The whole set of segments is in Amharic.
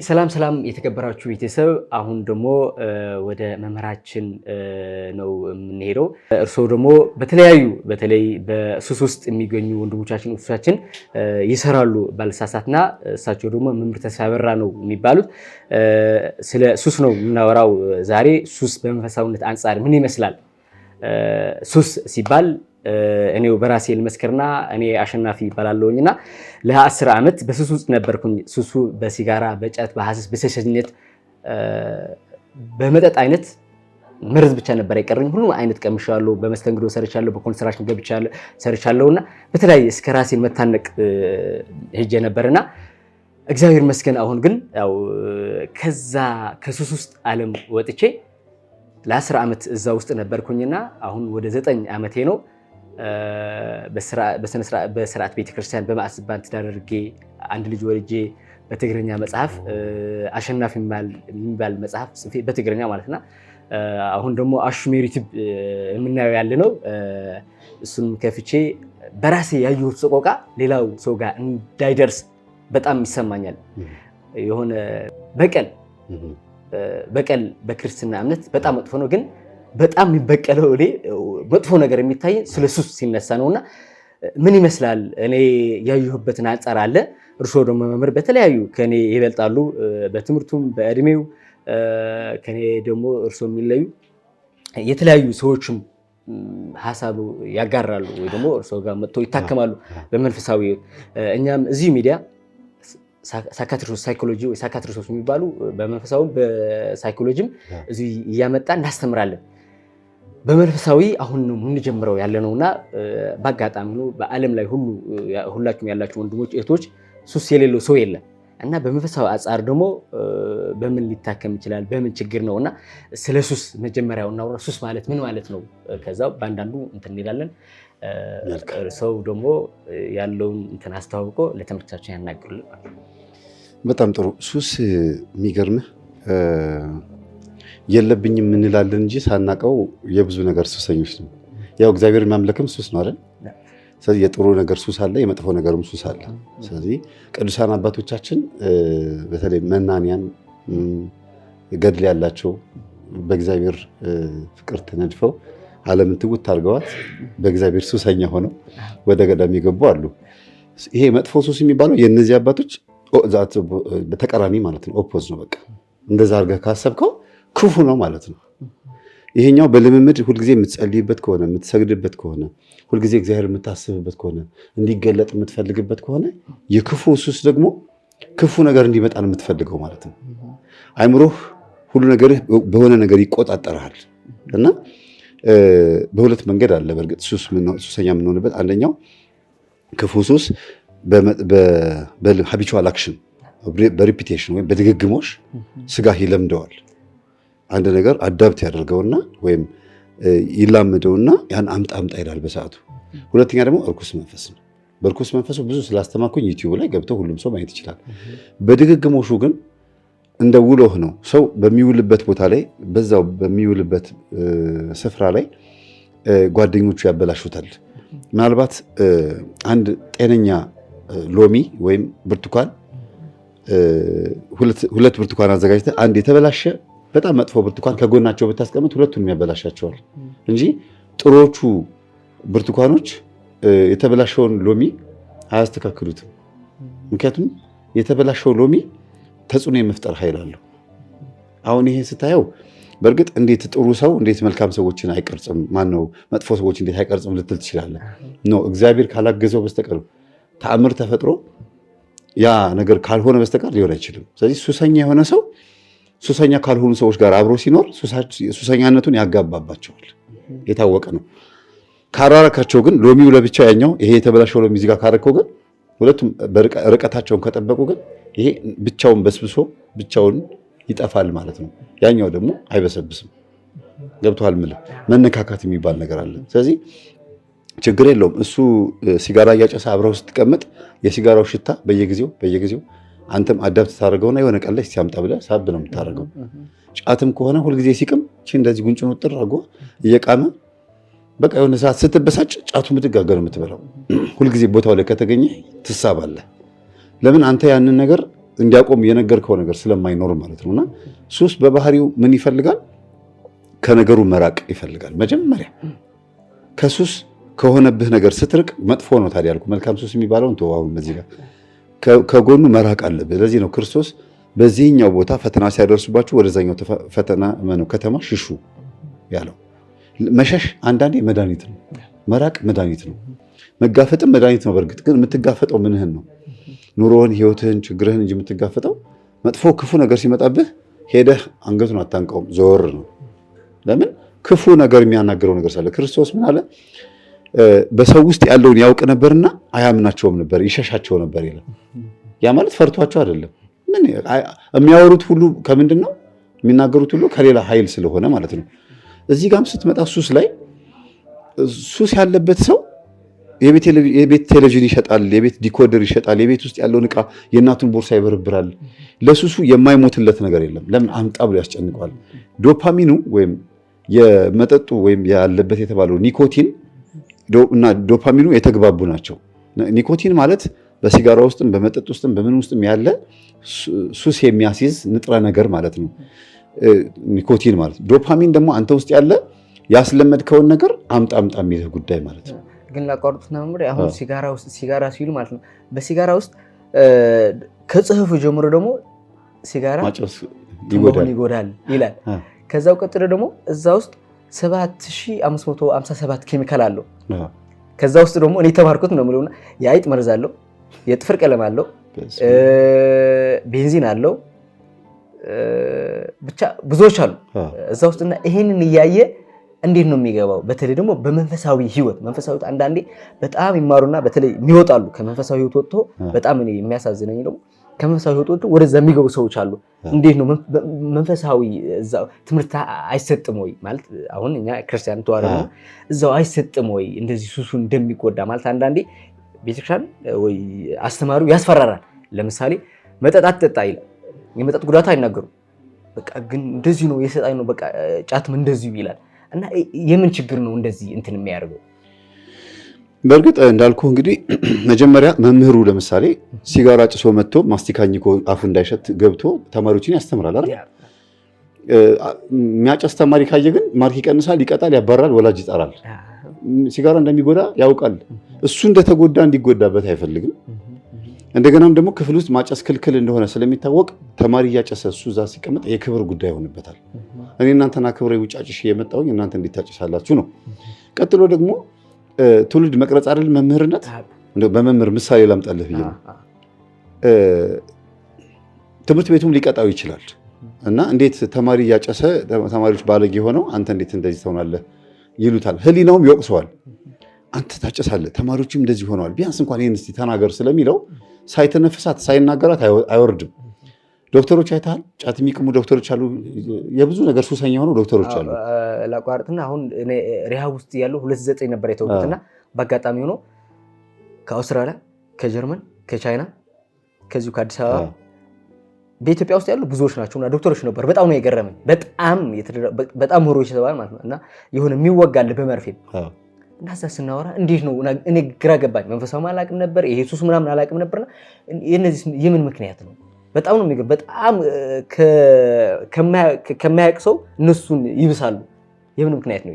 ሰላም ሰላም፣ የተከበራችሁ ቤተሰብ፣ አሁን ደግሞ ወደ መምህራችን ነው የምንሄደው። እርስዎ ደግሞ በተለያዩ በተለይ በሱስ ውስጥ የሚገኙ ወንድሞቻችን እህቶቻችን ይሰራሉ ባልሳሳትና፣ እሳቸው ደግሞ መምህር ተስፋ በራ ነው የሚባሉት። ስለ ሱስ ነው የምናወራው ዛሬ። ሱስ በመንፈሳዊነት አንጻር ምን ይመስላል? ሱስ ሲባል እኔው በራሴ ልመስክርና እኔ አሸናፊ ይባላለሁኝና ለ10 ዓመት በሱስ ውስጥ ነበርኩኝ። ሱሱ በሲጋራ፣ በጫት፣ በሐሺሽ፣ በሴሰኝነት፣ በመጠጥ አይነት መርዝ ብቻ ነበር የቀረኝ። ሁሉም አይነት ቀምሻለሁ። በመስተንግዶ ሰርቻለሁ፣ በኮንስትራክሽን ገብቻለሁ ሰርቻለሁና በተለያየ እስከ ራሴን መታነቅ ሄጄ ነበርና እግዚአብሔር ይመስገን አሁን ግን ያው ከዛ ከሱስ ውስጥ ዓለም ወጥቼ ለ10 ዓመት እዛ ውስጥ ነበርኩኝና አሁን ወደ 9 ዓመቴ ነው። በስርዓት ቤተክርስቲያን በማዕስባን ትዳር አድርጌ አንድ ልጅ ወልጄ በትግርኛ መጽሐፍ አሸናፊ የሚባል መጽሐፍ ጽፌ በትግርኛ ማለት ነው። አሁን ደግሞ አሹ ሜሪትብ የምናየው ያለ ነው። እሱን ከፍቼ በራሴ ያየሁት ሰቆቃ ሌላው ሰው ጋር እንዳይደርስ በጣም ይሰማኛል። የሆነ በቀል በቀል በክርስትና እምነት በጣም መጥፎ ነው፣ ግን በጣም የሚበቀለው እኔ መጥፎ ነገር የሚታየኝ ስለ ሱስ ሲነሳ ነውና ምን ይመስላል? እኔ ያየሁበትን አንጻር አለ። እርስዎ ደግሞ መምህር በተለያዩ ከኔ ይበልጣሉ፣ በትምህርቱም በእድሜው ከኔ ደግሞ እርስዎ የሚለዩ የተለያዩ ሰዎችም ሀሳቡ ያጋራሉ ወይ ደግሞ እርስዎ ጋር መጥተው ይታከማሉ በመንፈሳዊ። እኛም እዚሁ ሚዲያ psychiatrist ኦች፣ psychology ወይ psychiatrist ኦች የሚባሉ በመንፈሳዊም በሳይኮሎጂም እዚሁ እያመጣ እናስተምራለን። በመንፈሳዊ አሁን ነው የምንጀምረው ያለ ነውና በአጋጣሚ ነው በዓለም ላይ ሁሉ ሁላችሁም ያላችሁ ወንድሞች እህቶች ሱስ የሌለው ሰው የለም እና በመንፈሳዊ አንጻር ደግሞ በምን ሊታከም ይችላል? በምን ችግር ነው? እና ስለ ሱስ መጀመሪያው እናውራ። ሱስ ማለት ምን ማለት ነው? ከዛው በአንዳንዱ እንትን እንላለን። ሰው ደግሞ ያለውን እንትን አስተዋውቆ ለተመልካቾቻችን ያናግሩልን። በጣም ጥሩ። ሱስ የሚገርምህ የለብኝም እንላለን እንጂ ሳናቀው የብዙ ነገር ሱሰኞች ነው። ያው እግዚአብሔርን ማምለክም ሱስ ነው አይደል? ስለዚህ የጥሩ ነገር ሱስ አለ፣ የመጥፎ ነገርም ሱስ አለ። ስለዚህ ቅዱሳን አባቶቻችን በተለይ መናንያን ገድል ያላቸው በእግዚአብሔር ፍቅር ተነድፈው ዓለምን ትውት አድርገዋት በእግዚአብሔር ሱሰኛ ሆነው ወደ ገዳም የገቡ አሉ። ይሄ መጥፎ ሱስ የሚባለው የእነዚህ አባቶች በተቃራኒ ማለት ነው፣ oppose ነው። በቃ እንደዛ አድርገህ ካሰብከው ክፉ ነው ማለት ነው። ይሄኛው በልምምድ ሁልጊዜ የምትጸልይበት ከሆነ፣ የምትሰግድበት ከሆነ፣ ሁልጊዜ እግዚአብሔር የምታስብበት ከሆነ፣ እንዲገለጥ የምትፈልግበት ከሆነ፣ የክፉ ሱስ ደግሞ ክፉ ነገር እንዲመጣ ነው የምትፈልገው ማለት ነው። አይምሮህ ሁሉ ነገርህ በሆነ ነገር ይቆጣጠርሃል እና በሁለት መንገድ አለ። በእርግጥ ሱሰኛ የምንሆንበት አንደኛው ክፉ ሱስ በ habitual action፣ በ repetition ወይም በድግግሞሽ ስጋህ ይለምደዋል። አንድ ነገር adapt ያደርገውና ወይም ይላመደውና ያን አምጣ አምጣ ይላል በሰዓቱ። ሁለተኛ ደግሞ እርኩስ መንፈስ ነው። በእርኩስ መንፈሱ ብዙ ስላስተማርኩኝ ዩቲዩብ ላይ ገብተው ሁሉም ሰው ማየት ይችላል። በድግግሞሹ ግን እንደ ውሎህ ነው። ሰው በሚውልበት ቦታ ላይ በዛው በሚውልበት ስፍራ ላይ ጓደኞቹ ያበላሹታል። ምናልባት አንድ ጤነኛ ሎሚ ወይም ብርቱካን፣ ሁለት ብርቱካን አዘጋጅተህ አንድ የተበላሸ በጣም መጥፎ ብርቱካን ከጎናቸው ብታስቀምጥ ሁለቱንም ያበላሻቸዋል እንጂ ጥሩዎቹ ብርቱካኖች የተበላሸውን ሎሚ አያስተካክሉትም። ምክንያቱም የተበላሸው ሎሚ ተጽዕኖ የመፍጠር ኃይል አለው። አሁን ይሄን ስታየው በእርግጥ እንዴት ጥሩ ሰው እንዴት መልካም ሰዎችን አይቀርጽም? ማነው መጥፎ ሰዎች እንዴት አይቀርጽም ልትል ትችላለህ። No፣ እግዚአብሔር ካላገዘው በስተቀር፣ ተአምር ተፈጥሮ ያ ነገር ካልሆነ በስተቀር ሊሆን አይችልም። ስለዚህ ሱሰኛ የሆነ ሰው ሱሰኛ ካልሆኑ ሰዎች ጋር አብሮ ሲኖር ሱሰኛነቱን ያጋባባቸዋል። የታወቀ ነው። ካራረካቸው ግን ሎሚው ለብቻ ያኛው ይሄ የተበላሸው ሎሚ እዚህ ጋር ካረከው ግን ሁለቱም ርቀታቸውን ከጠበቁ ግን ይሄ ብቻውን በስብሶ ብቻውን ይጠፋል ማለት ነው። ያኛው ደግሞ አይበሰብስም። ገብቶሃል? ምልህ መነካካት የሚባል ነገር አለ። ስለዚህ ችግር የለውም። እሱ ሲጋራ እያጨሰ አብረው ስትቀመጥ የሲጋራው ሽታ በየጊዜው በየጊዜው አንተም adapt ታደርገውና የሆነ ቀን ላይ ሲያምጣ ብለህ ሳብ ነው የምታደርገው። ጫትም ከሆነ ሁልጊዜ ሲቅም ቺ እንደዚህ ጉንጭን ውጥር አድርጎ እየቃመ በቃ የሆነ ሰዓት ስትበሳጭ ጫቱን ብድግ አድርገህ ነው የምትበላው። ሁልጊዜ ቦታው ላይ ከተገኘ ትሳባለህ። ለምን አንተ ያንን ነገር እንዲያቆም የነገርከው ነገር ስለማይኖር ማለት ነውና ሱስ በባህሪው ምን ይፈልጋል? ከነገሩ መራቅ ይፈልጋል። መጀመሪያ ከሱስ ከሆነብህ ነገር ስትርቅ መጥፎ ነው። ታዲያ ያልኩህ መልካም ሱስ የሚባለውን ተወው። አሁን በዚህ ጋር ከጎኑ መራቅ አለብህ። ለዚህ ነው ክርስቶስ በዚህኛው ቦታ ፈተና ሲያደርሱባችሁ ወደዛኛው ፈተና ከተማ ሽሹ ያለው። መሸሽ አንዳንዴ መድኃኒት ነው። መራቅ መድኃኒት ነው። መጋፈጥም መድኃኒት ነው። በእርግጥ ግን የምትጋፈጠው ምንህን ነው? ኑሮህን፣ ህይወትህን፣ ችግርህን እንጂ የምትጋፈጠው መጥፎ ክፉ ነገር ሲመጣብህ ሄደህ አንገቱን አታንቀውም፣ ዞር ነው። ለምን? ክፉ ነገር የሚያናግረው ነገር ስላለ። ክርስቶስ ምን አለ? በሰው ውስጥ ያለውን ያውቅ ነበርና አያምናቸውም ነበር፣ ይሸሻቸው ነበር ይላል። ያ ማለት ፈርቷቸው አይደለም። ምን የሚያወሩት ሁሉ ከምንድን ነው የሚናገሩት ሁሉ ከሌላ ኃይል ስለሆነ ማለት ነው። እዚህ ጋርም ስትመጣ ሱስ ላይ ሱስ ያለበት ሰው የቤት ቴሌቪዥን ይሸጣል፣ የቤት decoder ይሸጣል፣ የቤት ውስጥ ያለውን ዕቃ የእናቱን ቦርሳ ይበረብራል። ለሱሱ የማይሞትለት ነገር የለም። ለምን አምጣ ብሎ ያስጨንቀዋል። ዶፓሚኑ ወይም የመጠጡ ወይም ያለበት የተባለው ኒኮቲን እና ዶፓሚኑ የተግባቡ ናቸው። ኒኮቲን ማለት በሲጋራ ውስጥም በመጠጥ ውስጥም በምን ውስጥም ያለ ሱስ የሚያስይዝ ንጥረ ነገር ማለት ነው ኒኮቲን ማለት። ዶፓሚን ደግሞ አንተ ውስጥ ያለ ያስለመድከውን ነገር አምጣ አምጣ የሚልህ ጉዳይ ማለት ነው። ግን ላቋርጡት መምሬ፣ አሁን ሲጋራ ውስጥ ሲጋራ ሲሉ ማለት ነው በሲጋራ ውስጥ ከጽሁፉ ጀምሮ ደግሞ ሲጋራ ትንባሆን ይጎዳል ይላል። ከዛው ቀጥሎ ደግሞ እዛ ውስጥ 7557 ኬሚካል አለው። ከዛ ውስጥ ደግሞ እኔ የተማርኩት ነው የምለው የአይጥ መርዝ አለው፣ የጥፍር ቀለም አለው፣ ቤንዚን አለው፣ ብቻ ብዙዎች አሉ እዛ ውስጥና ይሄንን እያየ እንዴት ነው የሚገባው? በተለይ ደግሞ በመንፈሳዊ ህይወት መንፈሳዊ ህይወት አንዳንዴ በጣም ይማሩና በተለይ የሚወጣሉ ከመንፈሳዊ ህይወት ወጥቶ በጣም እኔ የሚያሳዝነኝ ደግሞ ከመንፈሳዊ ህይወት ወጥቶ ወደዛ የሚገቡ ሰዎች አሉ። እንዴት ነው መንፈሳዊ እዛው ትምህርት አይሰጥም ወይ ማለት አሁን እኛ ክርስቲያን ተዋህዶ እዛው አይሰጥም ወይ እንደዚህ ሱሱ እንደሚጎዳ ማለት አንዳንዴ ቤተክርስቲያን ወይ አስተማሪው ያስፈራራል። ለምሳሌ መጠጥ አትጠጣ ይላል። የመጠጥ ጉዳት አይናገሩም። በቃ ግን እንደዚህ ነው የሰጣኝ ነው በቃ ጫትም እንደዚሁ ይላል። እና የምን ችግር ነው እንደዚህ እንትን የሚያደርገው? በእርግጥ እንዳልኩ እንግዲህ መጀመሪያ መምህሩ ለምሳሌ ሲጋራ ጭሶ መጥቶ ማስቲካ አኝኮ አፉ እንዳይሸት ገብቶ ተማሪዎችን ያስተምራል አይደል? የሚያጨስ ተማሪ ካየ ግን ማርክ ይቀንሳል፣ ይቀጣል፣ ያባራል፣ ወላጅ ይጠራል። ሲጋራ እንደሚጎዳ ያውቃል። እሱ እንደተጎዳ እንዲጎዳበት አይፈልግም። እንደገናም ደግሞ ክፍል ውስጥ ማጨስ ክልክል እንደሆነ ስለሚታወቅ ተማሪ እያጨሰ እሱ እዛ ሲቀመጥ የክብር ጉዳይ ይሆንበታል። እኔ እናንተን አክብሬ ውጭ አጭሼ የመጣሁኝ እናንተ እንዴት ታጭሳላችሁ ነው። ቀጥሎ ደግሞ ትውልድ መቅረጽ አይደል መምህርነት። በመምህር ምሳሌ ላምጣልህ ብዬ ነው። ትምህርት ቤቱም ሊቀጣው ይችላል እና እንዴት ተማሪ እያጨሰ ተማሪዎች ባለጌ ሆነው አንተ እንዴት እንደዚህ ትሆናለህ ይሉታል። ህሊናውም ይወቅሰዋል። አንተ ታጨሳለህ፣ ተማሪዎችም እንደዚህ ሆነዋል፣ ቢያንስ እንኳን ይህን እስኪ ተናገር ስለሚለው ሳይተነፍሳት ሳይናገራት አይወርድም። ዶክተሮች አይተሃል? ጫት የሚቅሙ ዶክተሮች አሉ። የብዙ ነገር ሱሰኛ የሆኑ ዶክተሮች አሉ። ላቋርጥና አሁን እኔ rehab ውስጥ ያለው 29 ነበር የተውኩትና በአጋጣሚ ሆኖ ከአውስትራሊያ፣ ከጀርመን፣ ከቻይና፣ ከዚሁ ከአዲስ አበባ በኢትዮጵያ ውስጥ ያሉ ብዙዎች ናቸው እና ዶክተሮች ነበሩ። በጣም ነው የገረመኝ። በጣም በጣም ምሁሮች የተባለ ማለት ነው እና የሆነ የሚወጋል በመርፌ እና እዛ ስናወራ እንዴት ነው እኔ ግራ ገባኝ። መንፈሳዊ አላቅም ነበር፣ ይሄ ሱስ ምናምን አላቅም ነበርና የነዚህ የምን ምክንያት ነው? በጣም ነው የሚገርም። በጣም ከማያውቅ ሰው እነሱን ይብሳሉ። የምን ምክንያት ነው?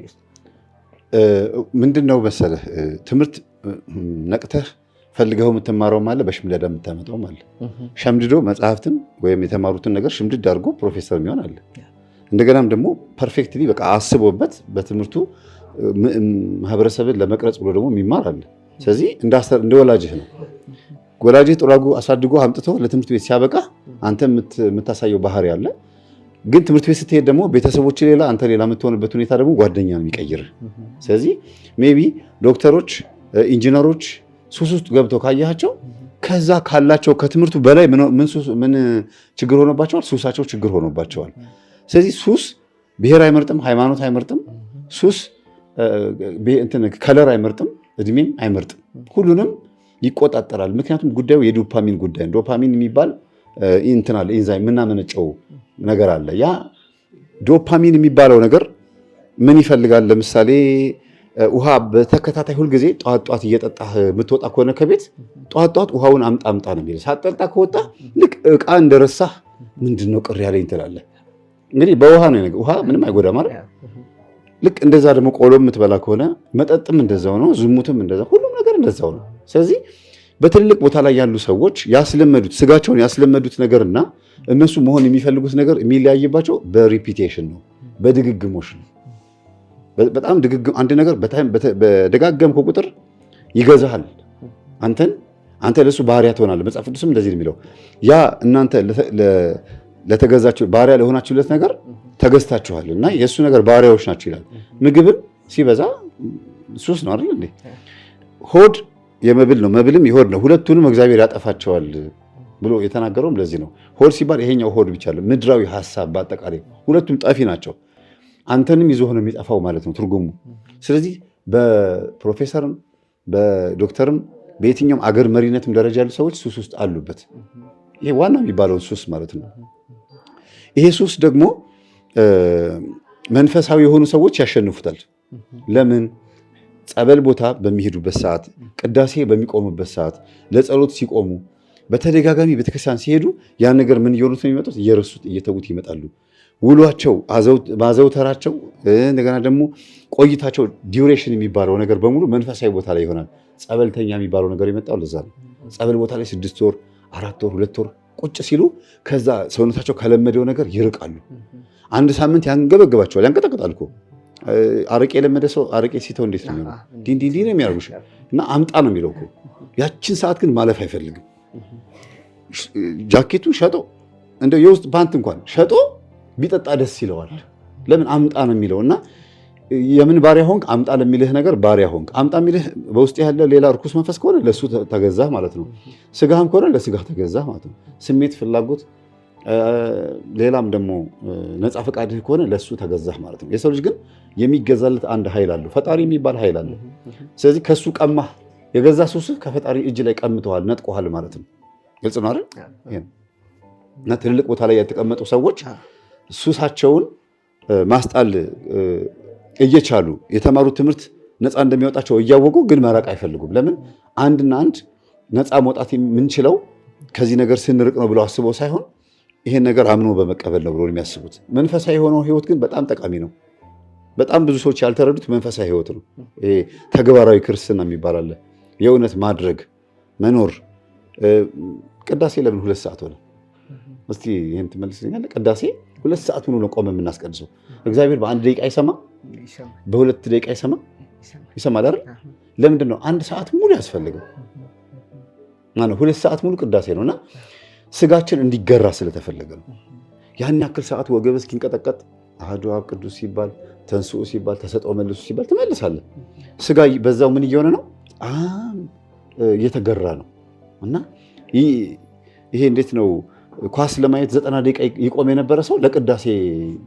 ምንድን ነው መሰለህ፣ ትምህርት ነቅተህ ፈልገው የምትማረውም አለ፣ በሽምደዳ የምታመጣውም አለ። ሸምድዶ መጽሐፍትን ወይም የተማሩትን ነገር ሽምድድ አድርጎ ፕሮፌሰር የሚሆን አለ። እንደገናም ደግሞ perfectly በቃ አስቦበት በትምህርቱ ማህበረሰብን ለመቅረጽ ብሎ ደግሞ የሚማር አለ። ስለዚህ እንደ ወላጅህ ነው። ወላጅህ ጥሩ አድርጎ አሳድጎ አምጥቶ ለትምህርት ቤት ሲያበቃ አንተ የምታሳየው ባህሪ አለ። ግን ትምህርት ቤት ስትሄድ ደግሞ ቤተሰቦች ሌላ፣ አንተ ሌላ የምትሆንበት ሁኔታ ደግሞ ጓደኛ ነው የሚቀይርህ። ስለዚህ maybe ዶክተሮች፣ ኢንጂነሮች ሱስ ውስጥ ገብተው ካያቸው ከዛ ካላቸው ከትምህርቱ በላይ ምን ችግር ሆኖባቸዋል? ሱሳቸው ችግር ሆኖባቸዋል። ስለዚህ ሱስ ብሔር አይመርጥም፣ ሃይማኖት አይመርጥም። ሱስ color አይመርጥም፣ እድሜም አይመርጥም። ሁሉንም ይቆጣጠራል። ምክንያቱም ጉዳዩ የዶፓሚን ጉዳይ ነው። ዶፓሚን የሚባል እንትን አለ፣ ኢንዛይም የምናመነጨው ነገር አለ። ያ ዶፓሚን የሚባለው ነገር ምን ይፈልጋል? ለምሳሌ ውሃ በተከታታይ ሁልጊዜ ጠዋት ጠዋት እየጠጣህ የምትወጣ ከሆነ ከቤት ጠዋት ጠዋት ውሃውን አምጣ አምጣ ነው የሚልህ። ሳትጠጣ ከወጣ ልክ ዕቃ እንደረሳህ ምንድን ነው ቅር ያለኝ ትላለህ። እንግዲህ በውሃ ነው ነገር ውሃ ምንም አይጎዳም አይደል? ልክ እንደዛ ደግሞ ቆሎ የምትበላ ከሆነ መጠጥም እንደዛው ነው፣ ዝሙትም እንደዛ፣ ሁሉም ነገር እንደዛው ነው። ስለዚህ በትልቅ ቦታ ላይ ያሉ ሰዎች ያስለመዱት ስጋቸውን ያስለመዱት ነገርና እነሱ መሆን የሚፈልጉት ነገር የሚለያይባቸው በ repetition ነው፣ በድግግሞሽ ነው። በጣም ድግግም አንድ ነገር በደጋገምከው ቁጥር ይገዛሃል። አንተን አንተ ለሱ ባሪያ ትሆናለህ። መጽሐፍ ቅዱስም እንደዚህ ነው የሚለው፣ ያ እናንተ ለተገዛችሁ ባሪያ ለሆናችሁለት ነገር ተገዝታችኋል እና የእሱ ነገር ባሪያዎች ናቸው ይላል። ምግብም ሲበዛ ሱስ ነው አይደል እንዴ? ሆድ የመብል ነው፣ መብልም የሆድ ነው። ሁለቱንም እግዚአብሔር ያጠፋቸዋል ብሎ የተናገረውም ለዚህ ነው። ሆድ ሲባል ይሄኛው ሆድ ብቻ አለ፣ ምድራዊ ሀሳብ በአጠቃላይ ሁለቱም ጠፊ ናቸው። አንተንም ይዞ ነው የሚጠፋው ማለት ነው ትርጉሙ። ስለዚህ በፕሮፌሰርም በዶክተርም በየትኛውም አገር መሪነትም ደረጃ ያሉ ሰዎች ሱስ ውስጥ አሉበት። ይሄ ዋና የሚባለውን ሱስ ማለት ነው። ይሄ ሱስ ደግሞ መንፈሳዊ የሆኑ ሰዎች ያሸንፉታል። ለምን? ጸበል ቦታ በሚሄዱበት ሰዓት፣ ቅዳሴ በሚቆሙበት ሰዓት፣ ለጸሎት ሲቆሙ፣ በተደጋጋሚ ቤተክርስቲያን ሲሄዱ ያን ነገር ምን እየሆኑት ነው የሚመጡት? እየረሱት እየተዉት ይመጣሉ። ውሏቸው ማዘውተራቸው እንደገና ደግሞ ቆይታቸው duration የሚባለው ነገር በሙሉ መንፈሳዊ ቦታ ላይ ይሆናል። ጸበልተኛ የሚባለው ነገር የመጣው ለዛ ነው። ጸበል ቦታ ላይ 6 ወር፣ 4 ወር፣ 2 ወር ቁጭ ሲሉ ከዛ ሰውነታቸው ከለመደው ነገር ይርቃሉ። አንድ ሳምንት ያንገበግባቸዋል፣ ያንቀጠቅጣል እኮ አረቄ የለመደ ሰው አረቄ ሲተው እንዴት ነው የሚሆነው? ዲን ዲን ነው የሚያደርጉሽ እና አምጣ ነው የሚለው እኮ። ያችን ሰዓት ግን ማለፍ አይፈልግም። ጃኬቱን ሸጦ እንደው የውስጥ ፓንት እንኳን ሸጦ ቢጠጣ ደስ ይለዋል። ለምን አምጣ ነው የሚለው እና የምን ባሪያ ሆንክ? አምጣ ለሚልህ ነገር ባሪያ ሆንክ። አምጣ የሚልህ በውስጥ ያለ ሌላ እርኩስ መንፈስ ከሆነ ለሱ ተገዛህ ማለት ነው። ስጋህም ከሆነ ለስጋህ ተገዛህ ማለት ነው። ስሜት፣ ፍላጎት፣ ሌላም ደግሞ ነፃ ፈቃድህ ከሆነ ለሱ ተገዛህ ማለት ነው። የሰው ልጅ ግን የሚገዛለት አንድ ኃይል አለው፣ ፈጣሪ የሚባል ኃይል አለ። ስለዚህ ከሱ ቀማህ፣ የገዛ ሱስህ ከፈጣሪ እጅ ላይ ቀምተዋል፣ ነጥቆሃል ማለት ነው። ግልጽ ነው አይደል? እና ትልልቅ ቦታ ላይ የተቀመጡ ሰዎች ሱሳቸውን ማስጣል እየቻሉ የተማሩት ትምህርት ነፃ እንደሚያወጣቸው እያወቁ ግን መራቅ አይፈልጉም። ለምን? አንድና አንድ ነፃ መውጣት የምንችለው ከዚህ ነገር ስንርቅ ነው ብለው አስበው ሳይሆን ይሄን ነገር አምኖ በመቀበል ነው ብሎ የሚያስቡት። መንፈሳዊ የሆነው ህይወት ግን በጣም ጠቃሚ ነው። በጣም ብዙ ሰዎች ያልተረዱት መንፈሳዊ ህይወት ነው። ይሄ ተግባራዊ ክርስትና የሚባል አለ። የእውነት ማድረግ መኖር። ቅዳሴ ለምን 2 ሰዓት ሆነ? እስቲ ይሄን ትመልስልኛለህ? ቅዳሴ 2 ሰዓት ሆኖ ነው ቆመ የምናስቀድሰው። እግዚአብሔር በ1 ደቂቃ ይሰማ? በ2 ደቂቃ ይሰማ? ይሰማል አይደል? ለምንድን ነው 1 ሰዓት ሙሉ ያስፈልገው? ማለት 2 ሰዓት ሙሉ ቅዳሴ ነውና ስጋችን እንዲገራ ስለተፈለገ ነው። ያን ያክል ሰዓት ወገብ እስኪንቀጠቀጥ አሐዱ አብ ቅዱስ ሲባል ተንሥኡ ሲባል ተሰጠው መልሱ ሲባል ትመልሳለህ። ስጋ በዛው ምን እየሆነ ነው? እየተገራ ነው። እና ይሄ እንዴት ነው? ኳስ ለማየት 90 ደቂቃ ይቆም የነበረ ሰው ለቅዳሴ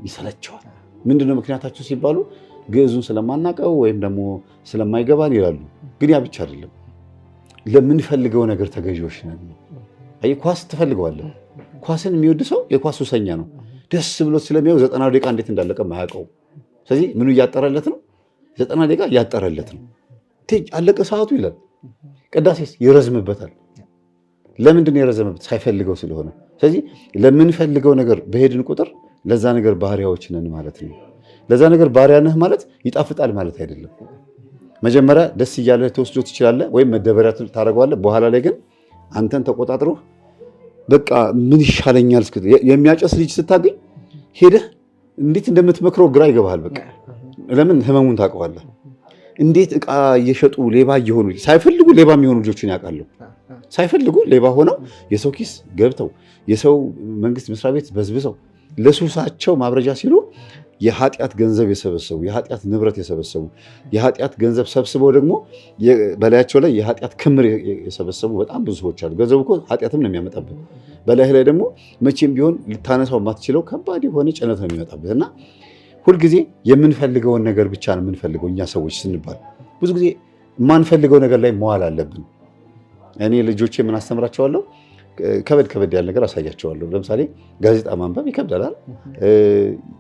ይሰለቸዋል። ምንድነው ምክንያታቸው ሲባሉ ግዕዙን ስለማናቀው ወይም ደግሞ ስለማይገባን ይላሉ። ግን ያ ብቻ አይደለም፣ ለምንፈልገው ነገር ተገዢዎች ነን። አይ ኳስ ትፈልገዋለህ። ኳስን የሚወድ ሰው የኳስ ሱሰኛ ነው። ደስ ብሎት ስለሚያው 90 ደቂቃ እንዴት እንዳለቀ አያውቀውም። ስለዚህ ምኑ እያጠረለት ነው? 90 ደቂቃ እያጠረለት ነው። አለቀ ሰዓቱ ይላል። ቅዳሴስ ይረዝምበታል። ለምንድን ነው የረዘመበት? ሳይፈልገው ስለሆነ። ስለዚህ ለምንፈልገው ነገር በሄድን ቁጥር ለዛ ነገር ባሪያዎች ነን ማለት ነው። ለዛ ነገር ባሪያ ነህ ማለት ይጣፍጣል ማለት አይደለም። መጀመሪያ ደስ እያለህ ተወስዶ ትችላለህ፣ ወይም መደበሪያ ታደርገዋለህ። በኋላ ላይ ግን አንተን ተቆጣጥሮ በቃ ምን ይሻለኛል እስክ የሚያጨስ ልጅ ስታገኝ ሄደህ እንዴት እንደምትመክረው ግራ ይገባሃል። በቃ ለምን ህመሙን ታውቀዋለህ። እንዴት እቃ እየሸጡ ሌባ እየሆኑ ሳይፈልጉ ሌባ የሚሆኑ ልጆችን ያውቃሉ። ሳይፈልጉ ሌባ ሆነው የሰው ኪስ ገብተው የሰው መንግስት መስሪያ ቤት በዝብዘው ለሱሳቸው ማብረጃ ሲሉ የኃጢአት ገንዘብ የሰበሰቡ የኃጢአት ንብረት የሰበሰቡ የኃጢአት ገንዘብ ሰብስበው ደግሞ በላያቸው ላይ የኃጢአት ክምር የሰበሰቡ በጣም ብዙ ሰዎች አሉ። ገንዘቡ እኮ ኃጢአትም ነው የሚያመጣብህ። በላይህ ላይ ደግሞ መቼም ቢሆን ልታነሳው የማትችለው ከባድ የሆነ ጭነት ነው የሚመጣብህ። እና ሁልጊዜ የምንፈልገውን ነገር ብቻ ነው የምንፈልገው እኛ ሰዎች ስንባል ብዙ ጊዜ የማንፈልገው ነገር ላይ መዋል አለብን። እኔ ልጆቼ ምን አስተምራቸዋለሁ? ከበድ ከበድ ያለ ነገር አሳያቸዋለሁ። ለምሳሌ ጋዜጣ ማንበብ ይከብዳል።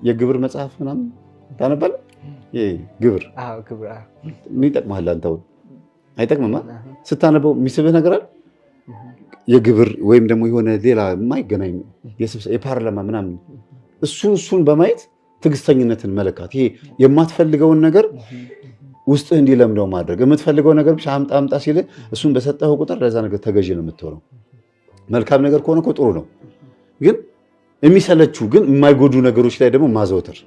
የግብር መጽሐፍ ምናምን ታነባለህ? ግብር ምን ይጠቅምሃል? አንተ አሁን አይጠቅምማ። ስታነበው የሚስብህ ነገር አለ? የግብር ወይም ደግሞ የሆነ ሌላ የማይገናኝ የፓርላማ ምናምን እሱን በማየት ትዕግስተኝነትን መለካት፣ ይሄ የማትፈልገውን ነገር ውስጥህ እንዲለምደው ማድረግ፣ የምትፈልገው ነገር ብቻ አምጣ አምጣ ሲልህ እሱን በሰጠኸው ቁጥር ለዛ ነገር ተገዢ ነው የምትሆነው። መልካም ነገር ከሆነ እኮ ጥሩ ነው፣ ግን የሚሰለቹ ግን የማይጎዱ ነገሮች ላይ ደግሞ ማዘውተር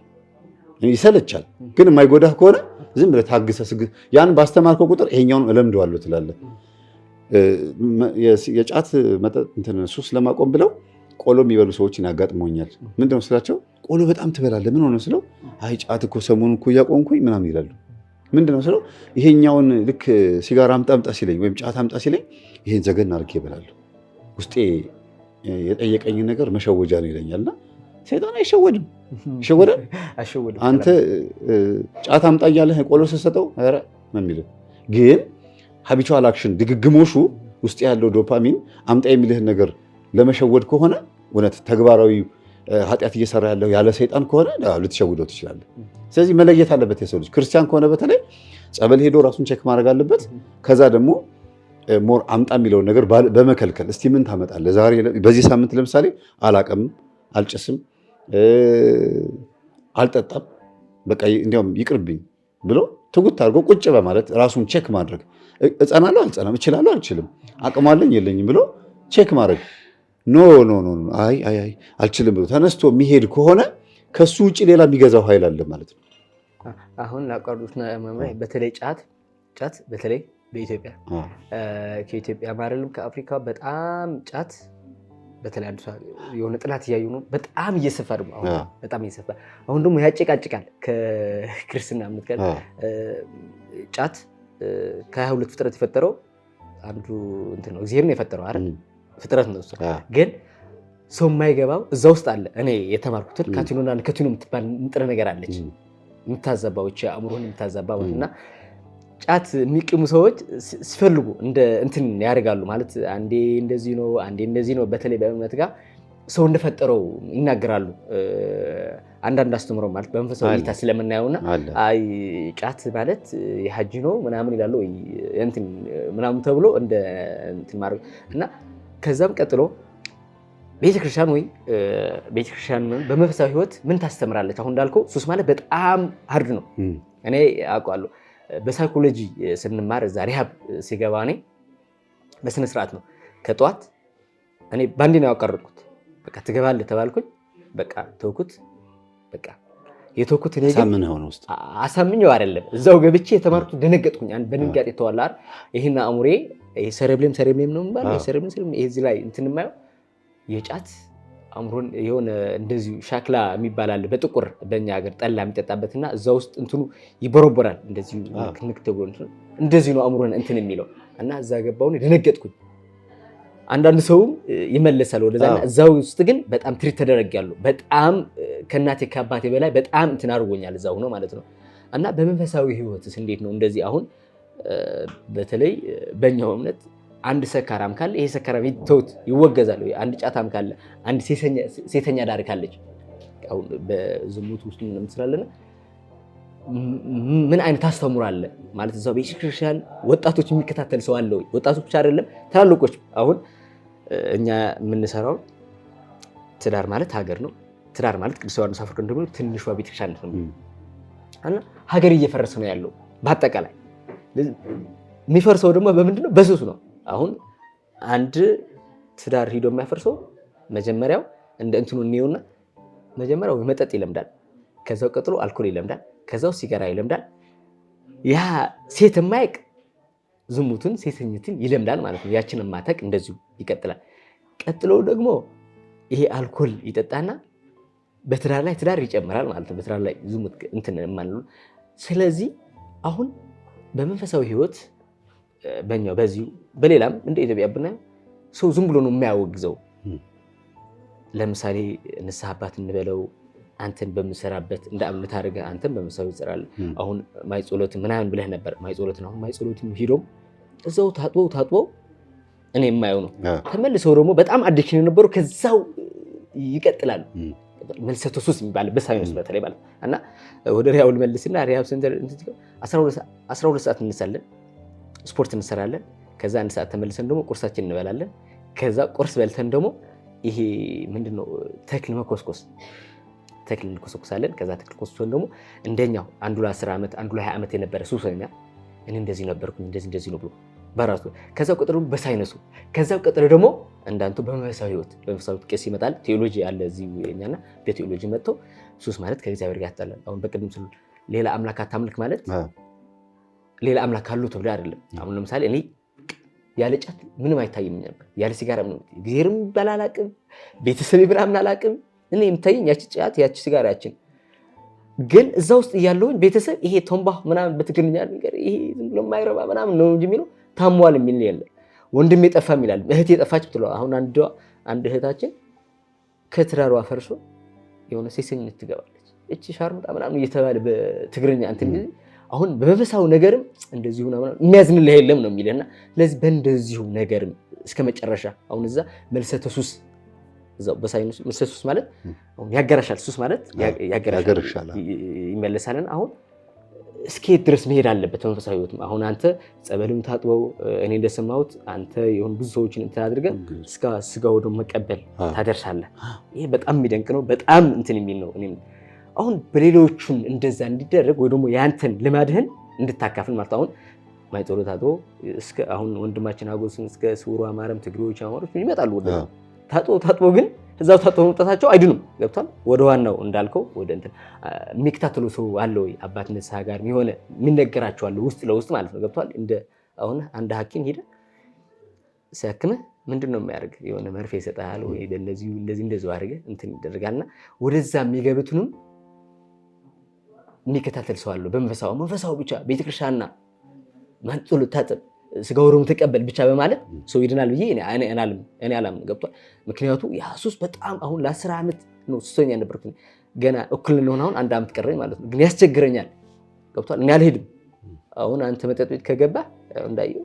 ይሰለቻል። ግን የማይጎዳህ ከሆነ ዝም ብለህ ታግሰህ ያን ባስተማርከው ቁጥር ይሄኛውን እለምደዋለሁ ትላለህ። የጫት መጠጥ እንትን ሱስ ለማቆም ብለው ቆሎ የሚበሉ ሰዎችን ያጋጥመኛል። ምንድነው ስላቸው፣ ቆሎ በጣም ትበላለህ ምን ሆነ ስለው፣ አይ ጫት እኮ ሰሞኑን እኮ እያቆምኩኝ ምናምን ይላሉ። ምንድነው ስለው፣ ይሄኛውን ልክ ሲጋራ አምጣ አምጣ ሲለኝ ወይም ጫት አምጣ ሲለኝ ይሄን ዘገን አድርጌ እበላለሁ። ውስጤ የጠየቀኝን ነገር መሸወጃ ነው ይለኛልና፣ ሰይጣን አይሸወድም። ይሸወዳል? አንተ ጫት አምጣ እያለህ ቆሎ ስትሰጠው ኧረ ነው የሚልህ። ግን habitual action ድግግሞሹ ውስጥ ያለው ዶፓሚን አምጣ የሚልህን ነገር ለመሸወድ ከሆነ፣ እውነት ተግባራዊ ኃጢአት እየሰራ ያለው ያለ ሰይጣን ከሆነ ልትሸውደው ትችላለህ። ስለዚህ መለየት አለበት የሰው ልጅ ክርስቲያን ከሆነ በተለይ ጸበል ሄዶ ራሱን check ማድረግ አለበት። ከዛ ደግሞ more አምጣ የሚለውን ነገር በመከልከል፣ እስቲ ምን ታመጣለህ ዛሬ፣ በዚህ ሳምንት ለምሳሌ አላቅም፣ አልጭስም፣ አልጠጣም፣ በቃ እንዲያውም ይቅርብኝ ብሎ ትጉት አድርጎ ቁጭ በማለት ራሱን check ማድረግ፣ እጸናለሁ አልጸናም፣ እችላለሁ አልችልም፣ አቅም አለኝ የለኝም ብሎ check ማድረግ፣ no no no አይ አይ አይ አልችልም ብሎ ተነስቶ የሚሄድ ከሆነ ከሱ ውጭ ሌላ የሚገዛው ኃይል አለ ማለት ነው። አሁን ላቋርጡት መምሪያ፣ በተለይ ጫት በተለይ በኢትዮጵያ፣ ከኢትዮጵያ አይደለም ከአፍሪካ በጣም ጫት በተለይ አንዱ የሆነ ጥናት እያዩ ነው። በጣም እየሰፋ ደግሞ አሁን በጣም እየሰፋ፣ አሁን ደግሞ ያጨቃጭቃል ከክርስትና እምነት ጋር። ጫት ከ22 ፍጥረት የፈጠረው አንዱ እንትን ነው፣ እግዚአብሔር ነው የፈጠረው አይደል? ፍጥረት ነው እሱ። ግን ሰው የማይገባው እዛ ውስጥ አለ። እኔ የተማርኩትን cathinone ና nicotine የምትባል ንጥረ ነገር አለች የምታዛባው፣ ይህች አእምሮህን የምታዛባ ማለት። እና ጫት የሚቅሙ ሰዎች ሲፈልጉ እንደ እንትን ያደርጋሉ ማለት፣ አንዴ እንደዚህ ነው፣ አንዴ እንደዚህ ነው። በተለይ በእምነት ጋር ሰው እንደፈጠረው ይናገራሉ። አንዳንድ አስተምሮ ማለት በመንፈሳዊ እይታ ስለምናየውና አይ ጫት ማለት የሀጂ ነው ምናምን ይላሉ እንትን ምናምን ተብሎ እንደ እንትን ማድረግ። እና ከዛም ቀጥሎ ቤተክርስቲያን ወይ ቤተክርስቲያን በመንፈሳዊ ሕይወት ምን ታስተምራለች? አሁን እንዳልከው ሱስ ማለት በጣም hard ነው። እኔ አውቀዋለሁ። በ psychology ስንማር እዛ rehab ሲገባ እኔ በስነ ስርዓት ነው፣ ከጠዋት እኔ ባንዴ ነው ያቋረጥኩት። በቃ ትገባለህ ተባልኩኝ። በቃ ተውኩት። በቃ የተውኩት እኔ ግን አሳምኘው አይደለም፣ እዛው ገብቼ የተማርኩት ደነገጥኩኝ። አንድ በድንጋጤ ተዋላ አይደል ይሄን አእምሬ፣ ይሄ cerebellum ነው የሚባለው፣ cerebellum ይሄ እዚህ ላይ እንትን የማየው የጫት አእምሮን የሆነ እንደዚሁ ሻክላ የሚባል አለ በጥቁር በእኛ ሀገር ጠላ የሚጠጣበትና እዛ ውስጥ እንትኑ ይቦረቦራል፣ እንደዚሁ ንክ ተብሎ እንደዚሁ ነው አእምሮን እንትን የሚለው። እና እዛ ገባውን ደነገጥኩኝ። አንዳንድ ሰውም ይመለሳል ወደዛ። እዛው ውስጥ ግን በጣም treat ተደረጊያለሁ። በጣም ከእናቴ ከአባቴ በላይ በጣም እንትን አድርጎኛል እዛ ሆኖ ማለት ነው። እና በመንፈሳዊ ህይወትስ እንዴት ነው እንደዚህ? አሁን በተለይ በእኛው እምነት አንድ ሰካራም ካለ ይሄ ሰካራም ተውት ይወገዛል። አንድ ጫታም ካለ፣ አንድ ሴተኛ ዳር ካለች፣ አሁን በዝሙት ውስጥ ምንም ስላለና ምን አይነት አስተምሮ አለ ማለት እዛው ቤተክርስቲያን ወጣቶች የሚከታተል ሰው አለ ወይ? ወጣቶች ብቻ አይደለም ትላልቆች። አሁን እኛ የምንሰራው ትዳር ማለት ሀገር ነው። ትዳር ማለት ቅዱስ ዮሐንስ አፈወርቅ እንደሚለው ትንሿ ቤተክርስቲያን ነው እና ሀገር እየፈረሰ ነው ያለው በአጠቃላይ። የሚፈርሰው ደግሞ በምንድን ነው? በሱስ ነው። አሁን አንድ ትዳር ሂዶ የሚያፈርሰው መጀመሪያው እንደ እንትኑ እንየውና መጀመሪያው መጠጥ ይለምዳል። ከዛው ቀጥሎ አልኮል ይለምዳል። ከዛው ሲጋራ ይለምዳል። ያ ሴት የማያውቅ ዝሙትን ሴተኝትን ይለምዳል ማለት ነው። ያችን የማታውቅ እንደዚሁ ይቀጥላል። ቀጥሎ ደግሞ ይሄ አልኮል ይጠጣና በትዳር ላይ ትዳር ይጨምራል ማለት ነው። በትዳር ላይ ዝሙት እንትን የማንለው። ስለዚህ አሁን በመንፈሳዊ ሕይወት በኛው በዚሁ በሌላም እንደ ኢትዮጵያ ብናየው ሰው ዝም ብሎ ነው የሚያወግዘው። ለምሳሌ ንስሐ አባት እንበለው፣ አንተን በምሰራበት እንደ አብነት አድርገህ አንተን በምሰራው ትሰራለህ። አሁን ማይጸሎት ምናምን ብለህ ነበር። ማይጸሎትን አሁን ማይጸሎትን ሂዶም እዛው ታጥበው ታጥበው እኔ የማየው ነው። ተመልሰው ደግሞ በጣም addiction የነበሩ ከዛው ይቀጥላሉ። ምልሰተ ሱስ የሚባል በሳይንስ በተለይ ማለት እና ወደ rehab ልመልስና rehab center 12 ሰዓት እንነሳለን፣ ስፖርት እንሰራለን። ከዛ 1 ሰዓት ተመልሰን ደግሞ ቁርሳችን እንበላለን። ከዛ ቁርስ በልተን ደግሞ ይሄ ምንድነው ተክል መኮስኮስ ተክል እንኮሰኩሳለን። ከዛ ተክል ኮስኮሰን ደግሞ እንደኛው አንዱ ለ10 ዓመት አንዱ ለ20 ዓመት የነበረ ሱሰኛ እኔ እንደዚህ ነበርኩኝ እንደዚህ እንደዚህ ነው ብሎ በራሱ ከዛ ቀጥሎ በሳይነሱ ከዛ ቀጥሎ ደግሞ እንዳንቱ በመንፈሳዊ ህይወት በመንፈሳዊ ቄስ ይመጣል። ቴዎሎጂ አለ እዚህ እኛና በቴዎሎጂ መጥቶ ሱስ ማለት ከእግዚአብሔር ጋር ያጣላል። አሁን በቅድም ስሉ ሌላ አምላክ አታምልክ ማለት ሌላ አምላክ አሉ ተብሎ አይደለም። አሁን ለምሳሌ እኔ ያለ ጫት ምንም አይታይም ነበር፣ ያለ ሲጋራ ምንም እግዚአብሔርም ይባል አላቅም፣ ቤተሰብ ምናምን አላቅም። እኔ የምታየኝ ያቺ ጫት ያቺ ሲጋራ ያችን ግን እዛ ውስጥ እያለሁኝ ቤተሰብ ይሄ ቶምባ ምናምን በትግርኛ ነገር ይሄ ዝም ብሎ የማይረባ ምናምን ነው እንጂ የሚለው ታሟል የሚል የለም። ወንድሜ ጠፋ ይላል፣ እህቴ ጠፋች ብትለው አሁን አንድ እህታችን ከትዳሯ ፈርሶ የሆነ ሴሰኝነት ትገባለች። እቺ ሻርሙጣ ምናምን እየተባለ በትግርኛ እንትን አሁን በመንፈሳዊ ነገርም እንደዚሁ ምናምን የሚያዝንልህ የለም ነው የሚልህና ስለዚህ በእንደዚሁ ነገርም እስከ መጨረሻ አሁን እዛ መልሰተ ሱስ እዛው በሳይንስ መልሰተ ሱስ ማለት አሁን ያገረሻል፣ ሱስ ማለት ያገረሻል ይመለሳልን። አሁን እስከየት ድረስ መሄድ አለበት መንፈሳዊ ህይወትም? አሁን አንተ ጸበልም ታጥበው እኔ እንደሰማሁት አንተ የሆኑ ብዙ ሰዎችን እንትን አድርገህ እስከ ስጋው ደግሞ መቀበል ታደርሳለህ። ይሄ በጣም የሚደንቅ ነው። በጣም እንትን የሚል ነው። እኔም አሁን በሌሎቹም እንደዛ እንዲደረግ ወይ ደግሞ ያንተን ልማድህን እንድታካፍል ማለት አሁን ማይጸሎት ታጥቦ እስከ አሁን ወንድማችን አጎስን እስከ ስውሩ አማረም ትግሬዎች፣ አማሮች ይመጣሉ ወደ ታጥቦ ታጥቦ ግን እዛው ታጥቦ መምጣታቸው አይድኑም። ገብቷል። ወደ ዋናው እንዳልከው ወደ እንትን የሚከታተሉ ሰው አለ ወይ አባት ንስሐ ጋር የሆነ የሚነገራቸው አለ ውስጥ ለውስጥ ማለት ነው። ገብቷል። እንደ አሁን አንድ ሐኪም ሄደ ሲያክምህ ምንድን ነው የሚያደርግ? የሆነ መርፌ ይሰጥሃል ወይ እንደዚህ እንደዚህ እንደዚህ አድርገህ እንትን ይደረጋልና ወደዛ የሚገቡትንም የሚከታተል ሰው አለው። በመንፈሳዊ መንፈሳዊ ብቻ ቤተክርስቲያንና ማንጥሉ ታጥብ ስጋው ደግሞ ተቀበል ብቻ በማለት ሰው ይድናል ብዬ እኔ አላምንም። ገብቷል። ምክንያቱ ያ ሱስ በጣም አሁን ለ10 ዓመት ነው ሱሰኛ ነበርኩኝ። ገና እኩል እንደሆነ አሁን 1 ዓመት ቀረኝ ማለት ነው። ግን ያስቸግረኛል። ገብቷል። እኔ አልሄድም። አሁን አንተ መጠጥ ቤት ከገባ እንዳየው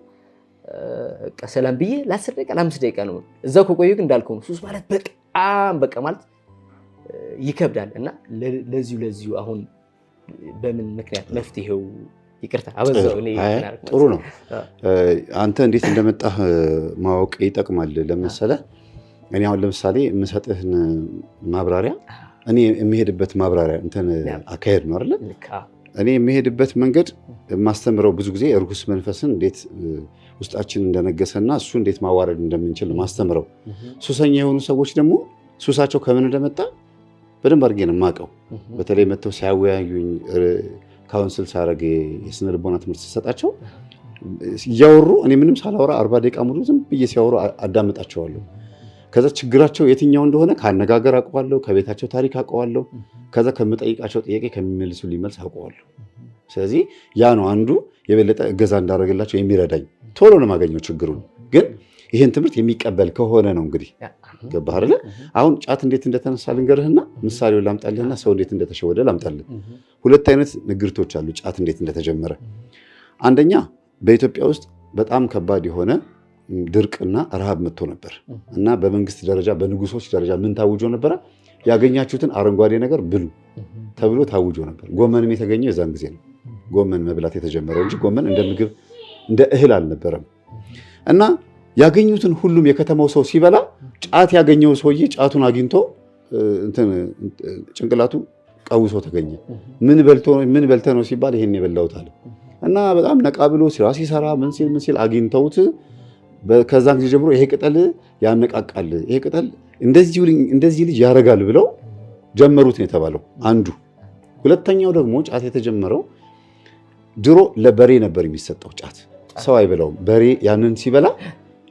ሰላም ብዬ ለ10 ደቂቃ ለ5 ደቂቃ ነው እዛው ከቆየሁ ግን እንዳልከው ነው። ሱስ ማለት በጣም በቃ ማለት ይከብዳል። እና ለዚሁ ለዚሁ አሁን በምን ምክንያት መፍትሄው ይቅርታ አበዛው። ጥሩ ነው። አንተ እንዴት እንደመጣህ ማወቅ ይጠቅማል። ለመሰለህ እኔ አሁን ለምሳሌ የምሰጥህን ማብራሪያ እኔ የምሄድበት ማብራሪያ እንትን አካሄድ ነው አይደለ? እኔ የምሄድበት መንገድ የማስተምረው ብዙ ጊዜ እርኩስ መንፈስን እንዴት ውስጣችን እንደነገሰና እሱ እንዴት ማዋረድ እንደምንችል ማስተምረው። ሱሰኛ የሆኑ ሰዎች ደግሞ ሱሳቸው ከምን እንደመጣ በደንብ አድርጌ ነው የማውቀው። በተለይ መጥተው ሲያወያዩኝ counsel ሳረግ የስነ ልቦና ትምህርት ስሰጣቸው እያወሩ እኔ ምንም ሳላወራ 40 ደቂቃ ሙሉ ዝም ብዬ ሲያወሩ አዳምጣቸዋለሁ። ከዛ ችግራቸው የትኛው እንደሆነ ከአነጋገር አውቀዋለሁ፣ ከቤታቸው ታሪክ አውቀዋለሁ፣ ከዛ ከምጠይቃቸው ጥያቄ ከሚመልሱልኝ መልስ አውቀዋለሁ። ስለዚህ ያ ነው አንዱ የበለጠ እገዛ እንዳደረግላቸው የሚረዳኝ። ቶሎ ነው የማገኘው ችግሩን። ግን ይህን ትምህርት የሚቀበል ከሆነ ነው እንግዲህ ገባህ አይደለ? አሁን ጫት እንዴት እንደተነሳ ልንገርህና ምሳሌውን ላምጣልህና ሰው እንዴት እንደተሸወደ ላምጣልህ። ሁለት አይነት ንግርቶች አሉ ጫት እንዴት እንደተጀመረ። አንደኛ በኢትዮጵያ ውስጥ በጣም ከባድ የሆነ ድርቅና ረሃብ መጥቶ ነበር እና በመንግስት ደረጃ በንጉሶች ደረጃ ምን ታውጆ ነበረ? ያገኛችሁትን አረንጓዴ ነገር ብሉ ተብሎ ታውጆ ነበር። ጎመንም የተገኘው የዛን ጊዜ ነው። ጎመን መብላት የተጀመረው እንጂ ጎመን እንደ ምግብ እንደ እህል አልነበረም። እና ያገኙትን ሁሉም የከተማው ሰው ሲበላ ጫት ያገኘው ሰውዬ ጫቱን አግኝቶ ጭንቅላቱ ቀውሶ ተገኘ። ምን በልተ ነው ሲባል ይሄን የበላሁት አለ። እና በጣም ነቃ ብሎ ስራ ሲሰራ ምን ሲል ምን ሲል አግኝተውት ከዛን ጊዜ ጀምሮ ይሄ ቅጠል ያነቃቃል፣ ይሄ ቅጠል እንደዚህ ልጅ ያደርጋል ብለው ጀመሩት ነው የተባለው አንዱ። ሁለተኛው ደግሞ ጫት የተጀመረው ድሮ ለበሬ ነበር የሚሰጠው ጫት፣ ሰው አይበላውም። በሬ ያንን ሲበላ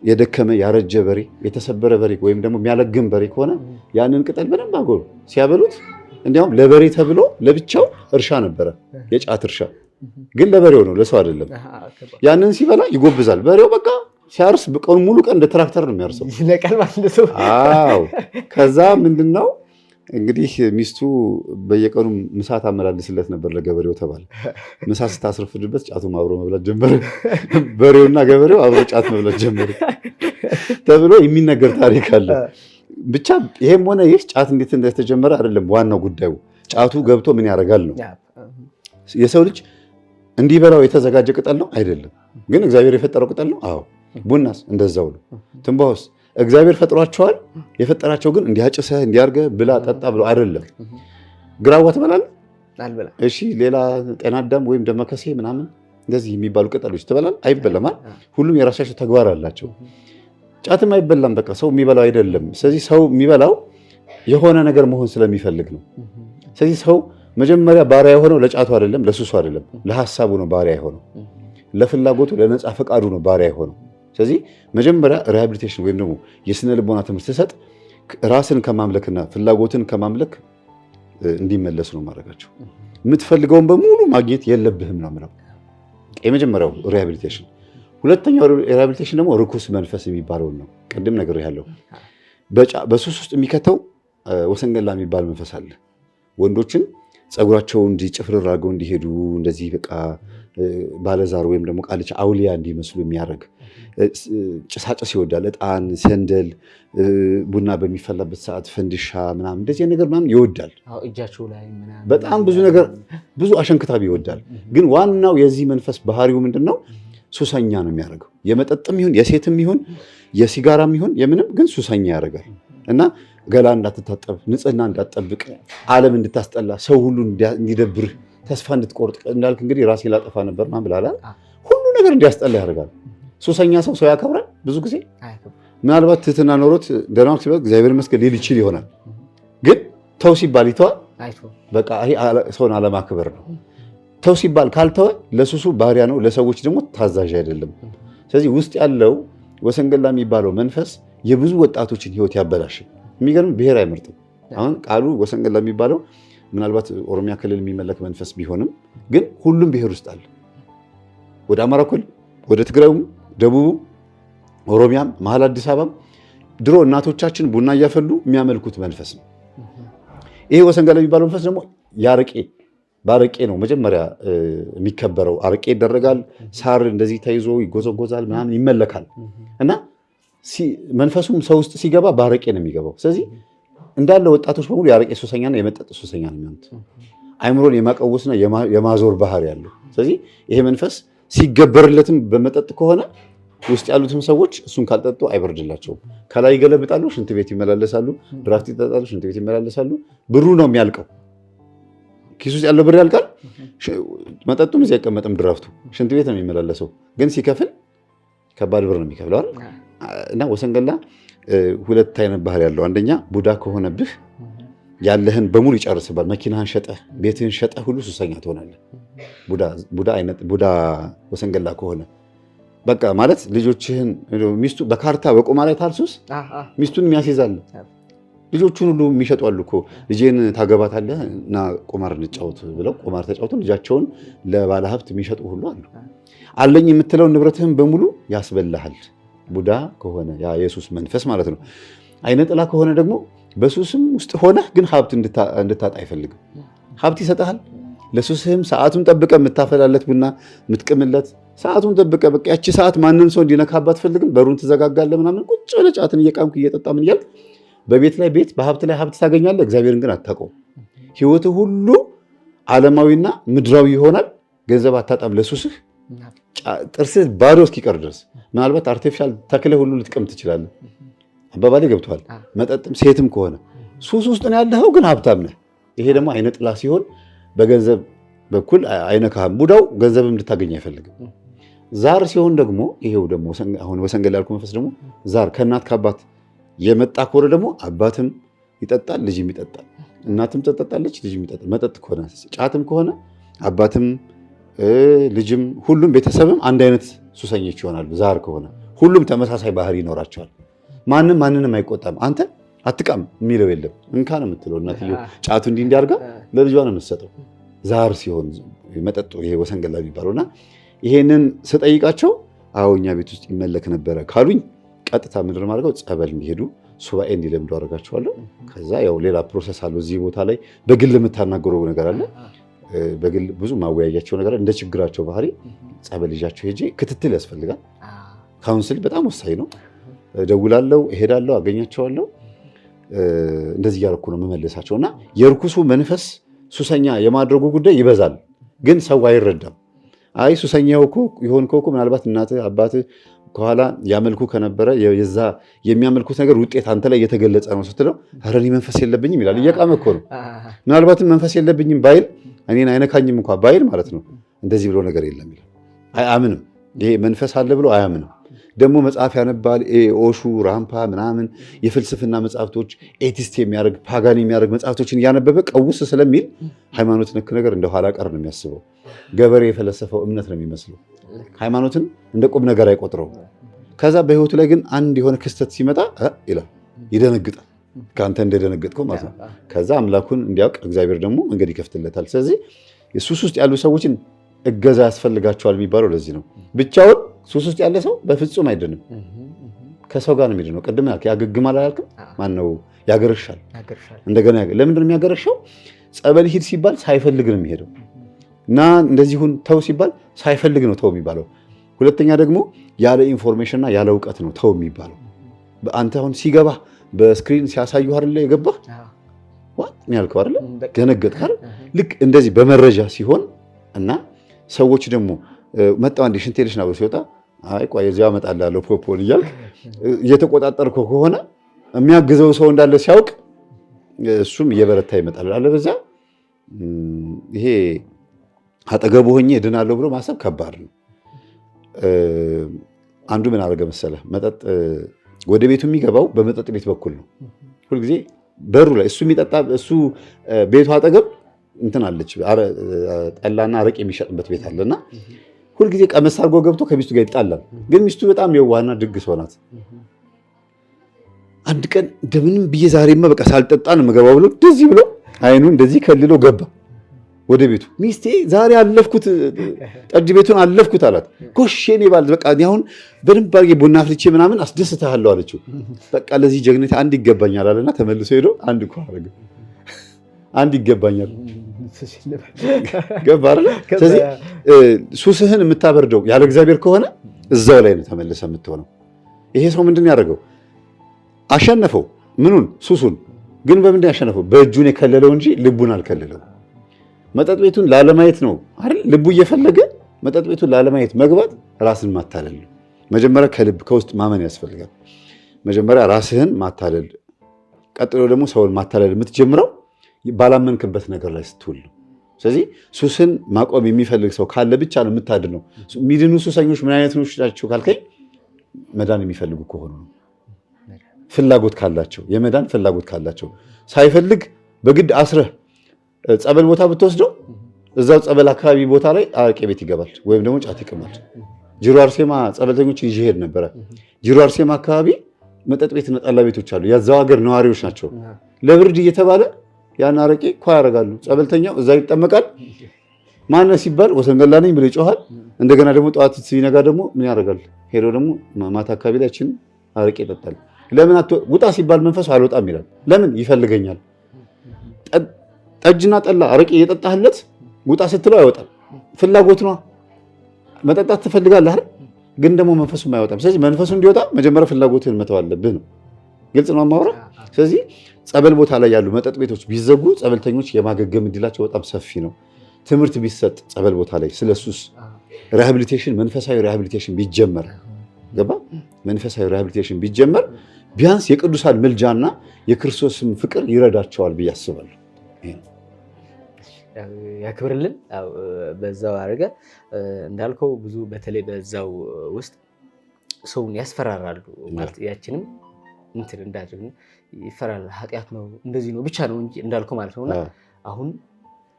የደከመ ያረጀ በሬ፣ የተሰበረ በሬ ወይም ደግሞ የሚያለግም በሬ ከሆነ ያንን ቅጠል በደንብ አድርጎ ሲያበሉት፣ እንዲያውም ለበሬ ተብሎ ለብቻው እርሻ ነበረ፣ የጫት እርሻ ግን ለበሬው ነው ለሰው አይደለም። ያንን ሲበላ ይጎብዛል በሬው በቃ ሲያርስ ቀኑ ሙሉ ቀን እንደ ትራክተር ነው የሚያርሰው። ይነቃል ማለት ነው። አዎ። ከዛ ምንድነው እንግዲህ ሚስቱ በየቀኑ ምሳ ታመላልስለት ነበር ለገበሬው ተባለ። ምሳ ስታስረፍድበት ጫቱም አብሮ መብላት ጀመረ። በሬውና ገበሬው አብሮ ጫት መብላት ጀመረ ተብሎ የሚነገር ታሪክ አለ። ብቻ ይሄም ሆነ ይህ ጫት እንዴት እንደተጀመረ አይደለም ዋናው ጉዳዩ። ጫቱ ገብቶ ምን ያደርጋል ነው። የሰው ልጅ እንዲበላው የተዘጋጀ ቅጠል ነው አይደለም፣ ግን እግዚአብሔር የፈጠረው ቅጠል ነው። አዎ። ቡናስ እንደዛው ነው። ትንባሆስ እግዚአብሔር ፈጥሯቸዋል። የፈጠራቸው ግን እንዲያጭሰህ እንዲያርገህ ብላ ጠጣ ብሎ አይደለም። ግራዋ ትበላለህ? እሺ፣ ሌላ ጤና አዳም ወይም ደመከሴ ምናምን እንደዚህ የሚባሉ ቅጠሎች ትበላለህ? አይበላም። ሁሉም የራሳቸው ተግባር አላቸው። ጫትም አይበላም። በቃ ሰው የሚበላው አይደለም። ስለዚህ ሰው የሚበላው የሆነ ነገር መሆን ስለሚፈልግ ነው። ስለዚህ ሰው መጀመሪያ ባሪያ የሆነው ለጫቱ አይደለም፣ ለሱሱ አይደለም፣ ለሀሳቡ ነው ባሪያ የሆነው፣ ለፍላጎቱ ለነፃ ፈቃዱ ነው ባሪያ የሆነው። ስለዚህ መጀመሪያ rehabilitation ወይም ደግሞ የስነ ልቦና ትምህርት ሲሰጥ ራስን ከማምለክና ፍላጎትን ከማምለክ እንዲመለሱ ነው ማድረጋቸው። የምትፈልገውን በሙሉ ማግኘት የለብህም ነው የምለው። የመጀመሪያው rehabilitation። ሁለተኛው rehabilitation ደግሞ ርኩስ መንፈስ የሚባለውን ነው። ቅድም ነግሬሃለሁ። በሱስ ውስጥ የሚከተው ወሰንገላ የሚባል መንፈስ አለ። ወንዶችን ፀጉራቸውን እንዲህ ጭፍርር አድርገው እንዲሄዱ እንደዚህ በቃ ባለዛር ወይም ደግሞ ቃልቻ አውሊያ እንዲመስሉ የሚያደርግ ጭሳጭስ ይወዳል። ዕጣን፣ ሰንደል፣ ቡና በሚፈላበት ሰዓት ፈንዲሻ ምናምን እንደዚህ ነገር ምናምን ይወዳል። በጣም ብዙ ነገር ብዙ አሸንክታብ ይወዳል። ግን ዋናው የዚህ መንፈስ ባህሪው ምንድን ነው? ሱሰኛ ነው የሚያደርገው። የመጠጥም ይሁን የሴትም ይሁን የሲጋራም ይሁን የምንም ግን ሱሰኛ ያደርጋል። እና ገላ እንዳትታጠብ፣ ንጽህና እንዳትጠብቅ፣ ዓለም እንድታስጠላ፣ ሰው ሁሉ እንዲደብርህ፣ ተስፋ እንድትቆርጥ እንዳልክ እንግዲህ ራሴ ላጠፋ ነበር ምናምን ብላላ ሁሉ ነገር እንዲያስጠላ ያደርጋል። ሱሰኛ ሰው ሰው ያከብራል? ብዙ ጊዜ ምናልባት ትህትና ኖሮት ደህና ዋልክ ሲባል እግዚአብሔር ይመስገን ሊል ይችል ይሆናል። ግን ተው ሲባል ይተዋል። በቃ ይሄ ሰውን አለማክበር ነው። ተው ሲባል ካልተወ ለሱሱ ባሪያ ነው፣ ለሰዎች ደግሞ ታዛዥ አይደለም። ስለዚህ ውስጥ ያለው ወሰንገላ የሚባለው መንፈስ የብዙ ወጣቶችን ህይወት ያበላሽ። የሚገርም ብሔር አይመርጥም። አሁን ቃሉ ወሰንገላ የሚባለው ምናልባት ኦሮሚያ ክልል የሚመለክ መንፈስ ቢሆንም ግን ሁሉም ብሔር ውስጥ አለ። ወደ አማራ ክልል፣ ወደ ትግራዩም፣ ደቡቡ፣ ኦሮሚያም፣ መሀል አዲስ አበባም ድሮ እናቶቻችን ቡና እያፈሉ የሚያመልኩት መንፈስ ነው። ይሄ ወሰንገላ የሚባለው መንፈስ ደግሞ ያረቄ በአረቄ ነው መጀመሪያ የሚከበረው። አረቄ ይደረጋል፣ ሳር እንደዚህ ተይዞ ይጎዘጎዛል፣ ምናምን ይመለካል። እና መንፈሱም ሰው ውስጥ ሲገባ በአረቄ ነው የሚገባው። ስለዚህ እንዳለ ወጣቶች በሙሉ የአረቄ ሱሰኛና የመጠጥ ሱሰኛ ነው የሚሆኑት። አይምሮን የማቀወስና የማዞር ባህሪ ያለው። ስለዚህ ይሄ መንፈስ ሲገበርለትም በመጠጥ ከሆነ ውስጥ ያሉትም ሰዎች እሱን ካልጠጡ አይበርድላቸውም። ከላይ ይገለብጣሉ፣ ሽንት ቤት ይመላለሳሉ፣ ድራፍት ይጠጣሉ፣ ሽንት ቤት ይመላለሳሉ። ብሩ ነው የሚያልቀው። ኪስ ውስጥ ያለው ብር ያልቃል። መጠጡም እዚህ አይቀመጥም። ድራፍቱ ሽንት ቤት ነው የሚመላለሰው። ግን ሲከፍል ከባድ ብር ነው የሚከፍለው አይደል? እና ወሰንገላ ሁለት አይነት ባህሪ ያለው። አንደኛ ቡዳ ከሆነብህ ያለህን በሙሉ ይጨርስባል። መኪናህን ሸጠህ ቤትህን ሸጠህ ሁሉ ሱሰኛ ትሆናለህ። ቡዳ ወሰንገላ ከሆነ በቃ ማለት ልጆችህን ሚስቱ በካርታ በቁማር ላይ ታልሱስ ሚስቱን የሚያስይዛል። ልጆቹን ሁሉ የሚሸጡ አሉ እኮ። ልጄን ታገባታለህ እና ቁማር እንጫወት ብለው ቁማር ተጫውተው ልጃቸውን ለባለሀብት የሚሸጡ ሁሉ አሉ። አለኝ የምትለውን ንብረትህን በሙሉ ያስበላሃል። ቡዳ ከሆነ ያ የሱስ መንፈስ ማለት ነው። አይነ ጥላ ከሆነ ደግሞ በሱስም ውስጥ ሆነህ ግን ሀብት እንድታጣ አይፈልግም። ሀብት ይሰጥሃል። ለሱስህም ሰዓቱን ጠብቀ የምታፈላለት ቡና የምትቅምለት ሰዓቱን ጠብቀ በቃ ያቺ ሰዓት ማንም ሰው እንዲነካባት አትፈልግም። በሩን ትዘጋጋለህ ምናምን ቁጭ ብለህ ጫትን እየቃምክ እየጠጣ ምን እያልክ በቤት ላይ ቤት በሀብት ላይ ሀብት ታገኛለህ። እግዚአብሔርን ግን አታውቀውም። ህይወትህ ሁሉ ዓለማዊና ምድራዊ ይሆናል። ገንዘብ አታጣም ለሱስህ ጥርስህ ባዶ እስኪቀር ድረስ ምናልባት artificial ተክለህ ሁሉ ልትቅም ትችላለህ። አባባሌ ገብቶሃል። መጠጥም ሴትም ከሆነ ሱስ ውስጥ ነው ያለኸው፣ ግን ሀብታም ነህ። ይሄ ደግሞ አይነ ጥላ ሲሆን በገንዘብ በኩል አይነካህም። ቡዳው ገንዘብም እንድታገኝ አይፈልግም። ዛር ሲሆን ደግሞ ይሄው ደግሞ አሁን ወሰንገላ ያልኩህ መንፈስ ደግሞ ዛር ከእናት ከአባት የመጣ ከሆነ ደግሞ አባትም ይጠጣል፣ ልጅም ይጠጣል። እናትም ትጠጣለች፣ ልጅም ይጠጣል። መጠጥ ከሆነ ጫትም ከሆነ አባትም ልጅም ሁሉም ቤተሰብም አንድ አይነት ሱሰኞች ይሆናሉ። ዛር ከሆነ ሁሉም ተመሳሳይ ባህሪ ይኖራቸዋል። ማንም ማንንም አይቆጣም። አንተ አትቃም የሚለው የለም። እንካ ነው የምትለው እናትየው። ጫቱ እንዲህ እንዲያርጋ ለልጇ ነው የምትሰጠው። ዛር ሲሆን መጠጡ ይሄ ወሰንገላ የሚባለው እና ይሄንን ስጠይቃቸው አዎ እኛ ቤት ውስጥ ይመለክ ነበረ ካሉኝ ቀጥታ ምንድን ነው የማደርገው? ጸበል እንዲሄዱ ሱባኤ እንዲለምዱ አደርጋቸዋለሁ። ከዛ ያው ሌላ process አለው። እዚህ ቦታ ላይ በግል የምታናገረው ነገር አለ። በግል ብዙ ማወያያቸው ነገር እንደ ችግራቸው ባህሪ ጸበል ይዣቸው ሄጄ ክትትል ያስፈልጋል። counsel በጣም ወሳኝ ነው። እደውላለሁ፣ እሄዳለሁ፣ አገኛቸዋለሁ። እንደዚህ እያደረኩ ነው የምመልሳቸው። እና የርኩሱ መንፈስ ሱሰኛ የማድረጉ ጉዳይ ይበዛል፣ ግን ሰው አይረዳም። አይ ሱሰኛው እኮ የሆንከው እኮ ምናልባት እናትህ አባትህ ከኋላ ያመልኩ ከነበረ የዛ የሚያመልኩት ነገር ውጤት አንተ ላይ እየተገለጸ ነው ስትለው፣ ኧረ እኔ መንፈስ የለብኝም ይላል። እየቃመ እኮ ነው። ምናልባትም መንፈስ የለብኝም ባይል፣ እኔን አይነካኝም እንኳ ባይል ማለት ነው፣ እንደዚህ ብሎ ነገር የለም ይላል። አያምንም። ይሄ መንፈስ አለ ብሎ አያምንም። ደግሞ መጽሐፍ ያነባል። ኦሹ፣ ራምፓ ምናምን የፍልስፍና መጽሐፍቶች፣ atheist የሚያደርግ፣ pagan የሚያደርግ መጽሐፍቶችን እያነበበ ቀውስ ስለሚል ሃይማኖት ነክ ነገር እንደ ኋላ ቀር ነው የሚያስበው። ገበሬ የፈለሰፈው እምነት ነው የሚመስለው። ሃይማኖትን እንደ ቁም ነገር አይቆጥረውም። ከዛ በህይወቱ ላይ ግን አንድ የሆነ ክስተት ሲመጣ ይላል፣ ይደነግጣል። ከአንተ እንደደነገጥከው ማለት ነው። ከዛ አምላኩን እንዲያውቅ እግዚአብሔር ደግሞ መንገድ ይከፍትለታል። ስለዚህ ሱስ ውስጥ ያሉ ሰዎችን እገዛ ያስፈልጋቸዋል የሚባለው ለዚህ ነው። ብቻውን ሱስ ውስጥ ያለ ሰው በፍጹም አይድንም። ከሰው ጋር ነው የሚድነው። ቅድም ያልክ ያገግማል አላልክም? ማነው ያገረሻል። እንደገና ለምንድን ነው የሚያገረሸው? ጸበል ሂድ ሲባል ሳይፈልግ ነው የሚሄደው እና እንደዚሁን ተው ሲባል ሳይፈልግ ነው ተው የሚባለው። ሁለተኛ ደግሞ ያለ information እና ያለ እውቀት ነው ተው የሚባለው። አንተ አሁን ሲገባ በ screen ሲያሳዩ አይደለ የገባህ፣ what ያልከው አይደለ፣ ደነገጥክ አይደል? ልክ እንደዚህ በመረጃ ሲሆን እና ሰዎች ደግሞ መጣው አንዴ ሽንት ሄደሽ ና ብሎ ሲወጣ፣ አይ ቆይ እዚያው አመጣልሃለሁ ፖፖን እያልክ እየተቆጣጠርከው ከሆነ፣ የሚያግዘው ሰው እንዳለ ሲያውቅ እሱም እየበረታ ይመጣል። አለበዚያ ይሄ አጠገቡ ሆኜ እድናለሁ ብሎ ማሰብ ከባድ ነው። አንዱ ምን አደረገ መሰለህ? መጠጥ ወደ ቤቱ የሚገባው በመጠጥ ቤት በኩል ነው። ሁልጊዜ በሩ ላይ እሱ የሚጠጣ፣ እሱ ቤቱ አጠገብ እንትን አለች፣ ጠላና አረቄ የሚሸጥበት ቤት አለና ሁልጊዜ ቀመስ አድርጎ ገብቶ ከሚስቱ ጋር ይጣላል። ግን ሚስቱ በጣም የዋህና ደግ ሰው ናት። አንድ ቀን እንደምንም ብዬ ዛሬማ በቃ ሳልጠጣ ነው የምገባው ብሎ እንደዚህ ብሎ አይኑ እንደዚህ ከልሎ ገባ ወደ ቤቱ። ሚስቴ ዛሬ አለፍኩት፣ ጠጅ ቤቱን አለፍኩት አላት። ጎሽ የኔ ባል፣ በቃ እኔ አሁን በደንብ አድርጌ ቡና አፍልቼ ምናምን አስደስትሃለሁ አለችው። በቃ ለዚህ ጀግነት አንድ ይገባኛል አለና ተመልሶ ሄዶ አንድ እኮ አደረገ። አንድ ይገባኛል፣ ገባ አይደለ? ስለዚህ ሱስህን የምታበርደው ያለ እግዚአብሔር ከሆነ እዛው ላይ ነው ተመልሰህ የምትሆነው። ይሄ ሰው ምንድን ነው ያደረገው? አሸነፈው። ምኑን? ሱሱን። ግን በምንድን ያሸነፈው? በእጁን የከለለው እንጂ ልቡን አልከለለው። መጠጥ ቤቱን ላለማየት ነው አይደል? ልቡ እየፈለገ መጠጥ ቤቱን ላለማየት መግባት ራስን ማታለል ነው። መጀመሪያ ከልብ ከውስጥ ማመን ያስፈልጋል። መጀመሪያ ራስህን ማታለል፣ ቀጥሎ ደግሞ ሰውን ማታለል የምትጀምረው ባላመንክበት ነገር ላይ ስትውል ነው። ስለዚህ ሱስን ማቆም የሚፈልግ ሰው ካለ ብቻ ነው የምታድነው። የሚድኑ ሱሰኞች ምን አይነት ናቸው ካልከኝ፣ መዳን የሚፈልጉ ከሆኑ ነው። ፍላጎት ካላቸው፣ የመዳን ፍላጎት ካላቸው። ሳይፈልግ በግድ አስረህ ጸበል ቦታ ብትወስደው እዛው ጸበል አካባቢ ቦታ ላይ አረቄ ቤት ይገባል ወይም ደግሞ ጫት ይቅማል። ጅሩ አርሴማ ጸበልተኞችን ይዤ ሄድ ነበረ። ጅሩ አርሴማ አካባቢ መጠጥ ቤትና ጠላ ቤቶች አሉ። የዛው ሀገር ነዋሪዎች ናቸው። ለብርድ እየተባለ ያን አረቄ ኳ ያደርጋሉ። ጸበልተኛው እዛ ይጠመቃል። ማነው ሲባል ወሰንገላ ነኝ ብሎ ይጮሃል። እንደገና ደግሞ ጠዋት ሲነጋ ደግሞ ምን ያደርጋል? ሄዶ ደግሞ ማታ አካባቢ ላይ አረቄ ይጠጣል። ለምን ውጣ ሲባል መንፈሱ አልወጣም ይላል። ለምን? ይፈልገኛል። ጠጅና ጠላ አረቄ እየጠጣህለት ውጣ ስትለው አይወጣም። ፍላጎት ነዋ። መጠጣት ትፈልጋለህ አይደል? ግን ደግሞ መንፈሱም አይወጣም። ስለዚህ መንፈሱ እንዲወጣ መጀመሪያ ፍላጎትህን መተው አለብህ ነው። ግልጽ ነው የማወራው። ስለዚህ ጸበል ቦታ ላይ ያሉ መጠጥ ቤቶች ቢዘጉ ጸበልተኞች የማገገም እድላቸው በጣም ሰፊ ነው። ትምህርት ቢሰጥ ጸበል ቦታ ላይ ስለ ሱስ rehabilitation፣ መንፈሳዊ rehabilitation ቢጀመር፣ ገባ፣ መንፈሳዊ rehabilitation ቢጀመር ቢያንስ የቅዱሳን ምልጃና የክርስቶስን ፍቅር ይረዳቸዋል ብዬ አስባለሁ። ያክብርልን። በዛው አድርገህ እንዳልከው ብዙ በተለይ በዛው ውስጥ ሰውን ያስፈራራሉ ማለት ያችንም እንትን እንዳድርግ ይፈራል። ኃጢአት ነው፣ እንደዚህ ነው ብቻ ነው እንጂ እንዳልከው ማለት ነውና አሁን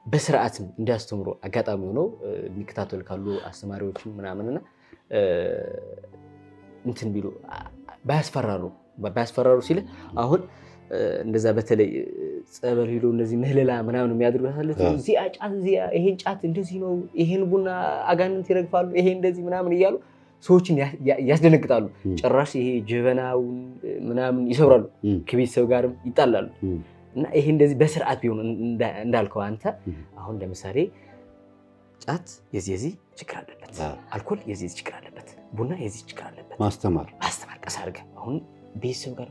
በስርዓትም እንዲያስተምሩ አጋጣሚ ሆነው የሚከታተሉ ካሉ አስተማሪዎችም ምናምንና እንትን ቢሉ፣ ባያስፈራሩ ሲል አሁን እንደዛ በተለይ ጸበል ሂዶ እንደዚህ ምህለላ ምናምን የሚያደርጉ እዚያ ጫት፣ እዚያ ይሄን ጫት እንደዚህ ነው፣ ይሄን ቡና አጋንንት ይረግፋሉ፣ ይሄ እንደዚህ ምናምን እያሉ ሰዎችን ያስደነግጣሉ። ጭራሽ ይሄ ጀበናውን ምናምን ይሰብራሉ፣ ከቤተሰብ ጋርም ይጣላሉ። እና ይሄ እንደዚህ በስርዓት ቢሆን እንዳልከው አንተ አሁን ለምሳሌ ጫት የዚህ የዚህ ችግር አለበት፣ አልኮል የዚህ የዚህ ችግር አለበት፣ ቡና የዚህ ችግር አለበት። ማስተማር ማስተማር ቀስ አድርገህ አሁን ቤተሰብ ጋር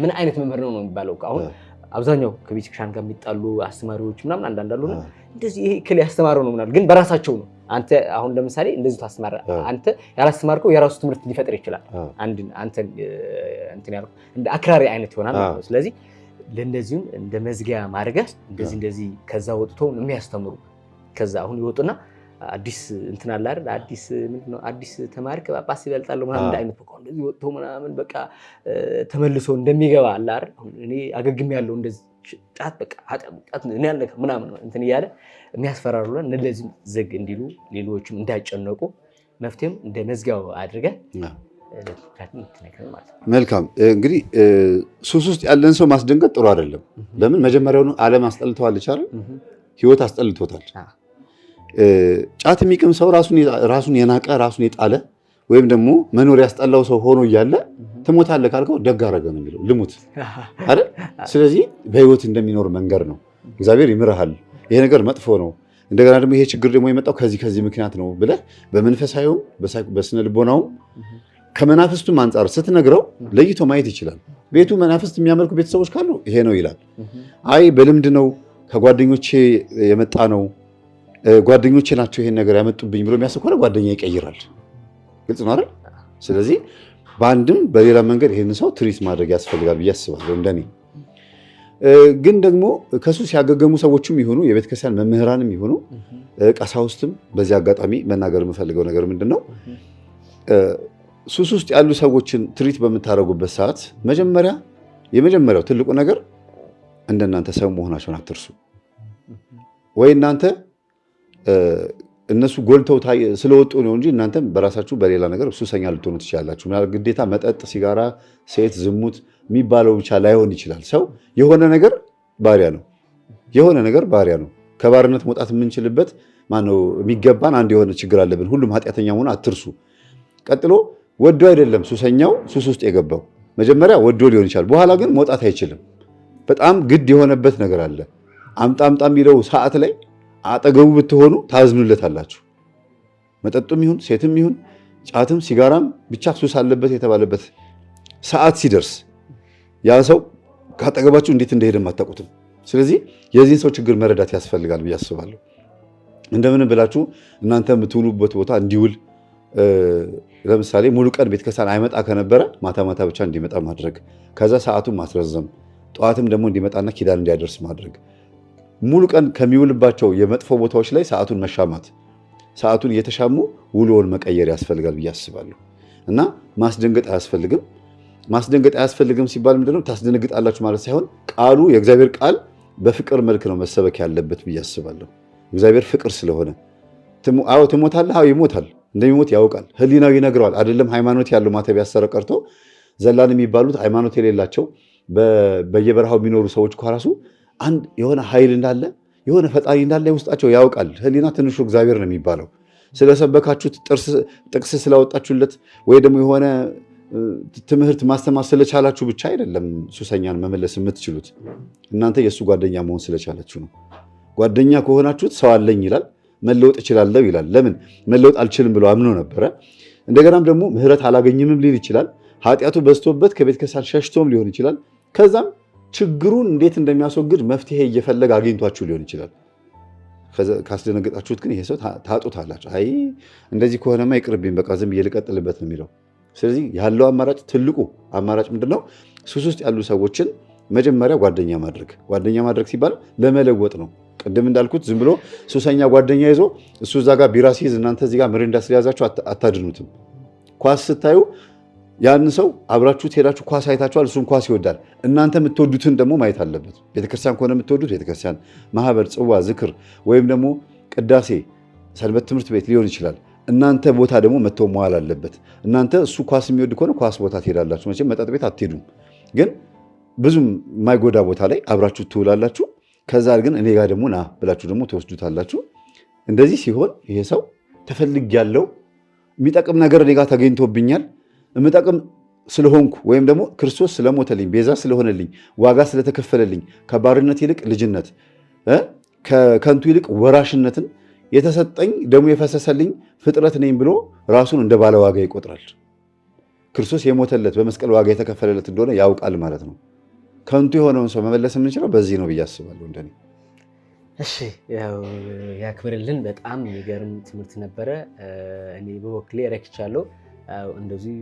ምን አይነት መምህር ነው ነው የሚባለው? አሁን አብዛኛው ከቤተክርስቲያን ጋር የሚጣሉ አስተማሪዎች ምናምን አንዳንድ አሉ። እንደዚህ ይሄ እክል ያስተማረው ነው ምናምን፣ ግን በራሳቸው ነው። አንተ አሁን ለምሳሌ እንደዚህ ታስተማረ፣ አንተ ያላስተማርከው የራሱ ትምህርት ሊፈጥር ይችላል። አንድ አንተ እንትን ያልከው እንደ አክራሪ አይነት ይሆናል ማለት ነው። ስለዚህ ለእነዚህም እንደ መዝጊያ ማድረግ እንደዚህ እንደዚህ ከዛ ወጥቶ የሚያስተምሩ፣ ከዛ አሁን ይወጡና አዲስ እንትን አለ አይደል? አዲስ ምንድን ነው? አዲስ ተማሪ ከጳጳስ ይበልጣል ምናምን እንደ አይነት፣ በቃ እንደዚህ ወጥቶ ምናምን በቃ ተመልሶ እንደሚገባ አለ አይደል? እኔ አገግም ያለው እንደዚህ ጫት በቃ ጫት እኔ አልነካም ምናምን እንትን እያለ የሚያስፈራሩ፣ እነዚህም ዝግ እንዲሉ፣ ሌሎችም እንዳይጨነቁ መፍትሄም እንደ መዝጊያው አድርገህ ማለት ነው። መልካም፣ እንግዲህ ሱስ ውስጥ ያለን ሰው ማስደንገጥ ጥሩ አይደለም። ለምን? መጀመሪያውኑ ዓለም አስጠልተዋለች አይደል? ህይወት አስጠልቶታል። ጫት የሚቅም ሰው ራሱን የናቀ፣ ራሱን የጣለ ወይም ደግሞ መኖር ያስጠላው ሰው ሆኖ እያለ ትሞታለህ ካልከው ደግ አደረገ ነው የሚለው፣ ልሙት አይደል? ስለዚህ በህይወት እንደሚኖር መንገር ነው። እግዚአብሔር ይምርሃል፣ ይሄ ነገር መጥፎ ነው፣ እንደገና ደግሞ ይሄ ችግር ደግሞ የመጣው ከዚህ ከዚህ ምክንያት ነው ብለህ በመንፈሳዊውም በስነ ልቦናውም ከመናፍስቱም አንጻር ስትነግረው ለይቶ ማየት ይችላል። ቤቱ መናፍስት የሚያመልኩ ቤተሰቦች ካሉ ይሄ ነው ይላል። አይ በልምድ ነው፣ ከጓደኞቼ የመጣ ነው፣ ጓደኞቼ ናቸው ይሄን ነገር ያመጡብኝ ብሎ የሚያስብ ከሆነ ጓደኛ ይቀይራል። ግልጽ ነው አይደል? ስለዚህ በአንድም በሌላ መንገድ ይሄን ሰው treat ማድረግ ያስፈልጋል ብዬ አስባለሁ እንደኔ። ግን ደግሞ ከሱስ ያገገሙ ሰዎችም ይሁኑ፣ የቤተክርስቲያን መምህራንም ይሁኑ፣ ቀሳውስትም፣ በዚህ አጋጣሚ መናገር የምፈልገው ነገር ምንድን ነው? ሱስ ውስጥ ያሉ ሰዎችን treat በምታደርጉበት ሰዓት መጀመሪያ የመጀመሪያው ትልቁ ነገር እንደናንተ ሰው መሆናቸውን አትርሱ። ወይ እናንተ እነሱ ጎልተው ስለወጡ ነው እንጂ እናንተም በራሳችሁ በሌላ ነገር ሱሰኛ ልትሆኑ ትችላላችሁ። ምናልባት ግዴታ መጠጥ፣ ሲጋራ፣ ሴት፣ ዝሙት የሚባለው ብቻ ላይሆን ይችላል። ሰው የሆነ ነገር ባሪያ ነው። የሆነ ነገር ባሪያ ነው። ከባርነት መውጣት የምንችልበት ማነው የሚገባን አንድ የሆነ ችግር አለብን። ሁሉም ኃጢአተኛ መሆኑ አትርሱ። ቀጥሎ ወዶ አይደለም ሱሰኛው ሱስ ውስጥ የገባው። መጀመሪያ ወዶ ሊሆን ይችላል። በኋላ ግን መውጣት አይችልም። በጣም ግድ የሆነበት ነገር አለ። አምጣ አምጣ የሚለው ሰዓት ላይ አጠገቡ ብትሆኑ ታዝኑለታላችሁ። መጠጡም ይሁን ሴትም ይሁን ጫትም ሲጋራም ብቻ ሱስ አለበት የተባለበት ሰዓት ሲደርስ ያ ሰው ካጠገባችሁ እንዴት እንደሄደም አታውቁትም። ስለዚህ የዚህን ሰው ችግር መረዳት ያስፈልጋል ብዬ አስባለሁ። እንደምንም ብላችሁ እናንተ የምትውሉበት ቦታ እንዲውል፣ ለምሳሌ ሙሉ ቀን ቤተክርስቲያን አይመጣ ከነበረ ማታ ማታ ብቻ እንዲመጣ ማድረግ፣ ከዛ ሰዓቱን ማስረዘም፣ ጠዋትም ደግሞ እንዲመጣና ኪዳን እንዲያደርስ ማድረግ፣ ሙሉ ቀን ከሚውልባቸው የመጥፎ ቦታዎች ላይ ሰዓቱን መሻማት፣ ሰዓቱን እየተሻሙ ውሎውን መቀየር ያስፈልጋል ብዬ አስባለሁ። እና ማስደንገጥ አያስፈልግም። ማስደንገጥ አያስፈልግም ሲባል ምንድነው ታስደነግጣላችሁ ማለት ሳይሆን ቃሉ የእግዚአብሔር ቃል በፍቅር መልክ ነው መሰበክ ያለበት ብዬ አስባለሁ። እግዚአብሔር ፍቅር ስለሆነ አዎ ትሞታለህ፣ አዎ ይሞታል፣ እንደሚሞት ያውቃል፣ ሕሊናው ይነግረዋል። አይደለም ሃይማኖት ያለው ማተብ ያሰረ ቀርቶ ዘላን የሚባሉት ሃይማኖት የሌላቸው በየበረሃው የሚኖሩ ሰዎች እኮ ራሱ አንድ የሆነ ኃይል እንዳለ፣ የሆነ ፈጣሪ እንዳለ ውስጣቸው ያውቃል። ሕሊና ትንሹ እግዚአብሔር ነው የሚባለው። ስለሰበካችሁት፣ ጥቅስ ስላወጣችሁለት ወይ ደግሞ የሆነ ትምህርት ማስተማር ስለቻላችሁ ብቻ አይደለም ሱሰኛን መመለስ የምትችሉት። እናንተ የእሱ ጓደኛ መሆን ስለቻላችሁ ነው። ጓደኛ ከሆናችሁት ሰው አለኝ ይላል፣ መለወጥ እችላለሁ ይላል። ለምን መለወጥ አልችልም ብሎ አምኖ ነበረ። እንደገናም ደግሞ ምህረት አላገኝምም ሊል ይችላል። ኃጢአቱ በዝቶበት ከቤተ ክርስቲያን ሸሽቶም ሊሆን ይችላል። ከዛም ችግሩን እንዴት እንደሚያስወግድ መፍትሄ እየፈለገ አግኝቷችሁ ሊሆን ይችላል። ካስደነገጣችሁት ግን ይሄ ሰው ታጡታላችሁ። አይ እንደዚህ ከሆነማ ይቅርብኝ፣ በቃ ዝም ብዬ ልቀጥልበት ነው የሚለው። ስለዚህ ያለው አማራጭ፣ ትልቁ አማራጭ ምንድነው? ሱስ ውስጥ ያሉ ሰዎችን መጀመሪያ ጓደኛ ማድረግ። ጓደኛ ማድረግ ሲባል ለመለወጥ ነው። ቅድም እንዳልኩት ዝም ብሎ ሱሰኛ ጓደኛ ይዞ እሱ እዛ ጋር ቢራ ሲይዝ እናንተ እዚህ ጋር ምሪንዳ ስለያዛችሁ አታድኑትም። ኳስ ስታዩ ያን ሰው አብራችሁት ሄዳችሁ ኳስ አይታችኋል። እሱም ኳስ ይወዳል። እናንተ የምትወዱትን ደግሞ ማየት አለበት። ቤተክርስቲያን ከሆነ የምትወዱት ቤተክርስቲያን፣ ማህበር፣ ጽዋ፣ ዝክር ወይም ደግሞ ቅዳሴ፣ ሰንበት ትምህርት ቤት ሊሆን ይችላል። እናንተ ቦታ ደግሞ መጥቶ መዋል አለበት። እናንተ እሱ ኳስ የሚወድ ከሆነ ኳስ ቦታ ትሄዳላችሁ። መቼም መጠጥ ቤት አትሄዱም፣ ግን ብዙም የማይጎዳ ቦታ ላይ አብራችሁ ትውላላችሁ። ከዛ ግን እኔ ጋር ደግሞ ና ብላችሁ ደግሞ ትወስዱታላችሁ። እንደዚህ ሲሆን ይሄ ሰው ተፈልግ ያለው የሚጠቅም ነገር እኔ ጋር ተገኝቶብኛል፣ የምጠቅም ስለሆንኩ ወይም ደግሞ ክርስቶስ ስለሞተልኝ፣ ቤዛ ስለሆነልኝ፣ ዋጋ ስለተከፈለልኝ፣ ከባርነት ይልቅ ልጅነት፣ ከከንቱ ይልቅ ወራሽነትን የተሰጠኝ፣ ደግሞ የፈሰሰልኝ ፍጥረት ነኝ ብሎ ራሱን እንደ ባለ ዋጋ ይቆጥራል። ክርስቶስ የሞተለት በመስቀል ዋጋ የተከፈለለት እንደሆነ ያውቃል ማለት ነው። ከንቱ የሆነውን ሰው መመለስ የምንችለው በዚህ ነው ብዬ አስባለሁ እንደኔ። እሺ፣ ያው ያክብርልን። በጣም የሚገርም ትምህርት ነበረ። እኔ በበኩሌ ረክቻለሁ። እንደዚህ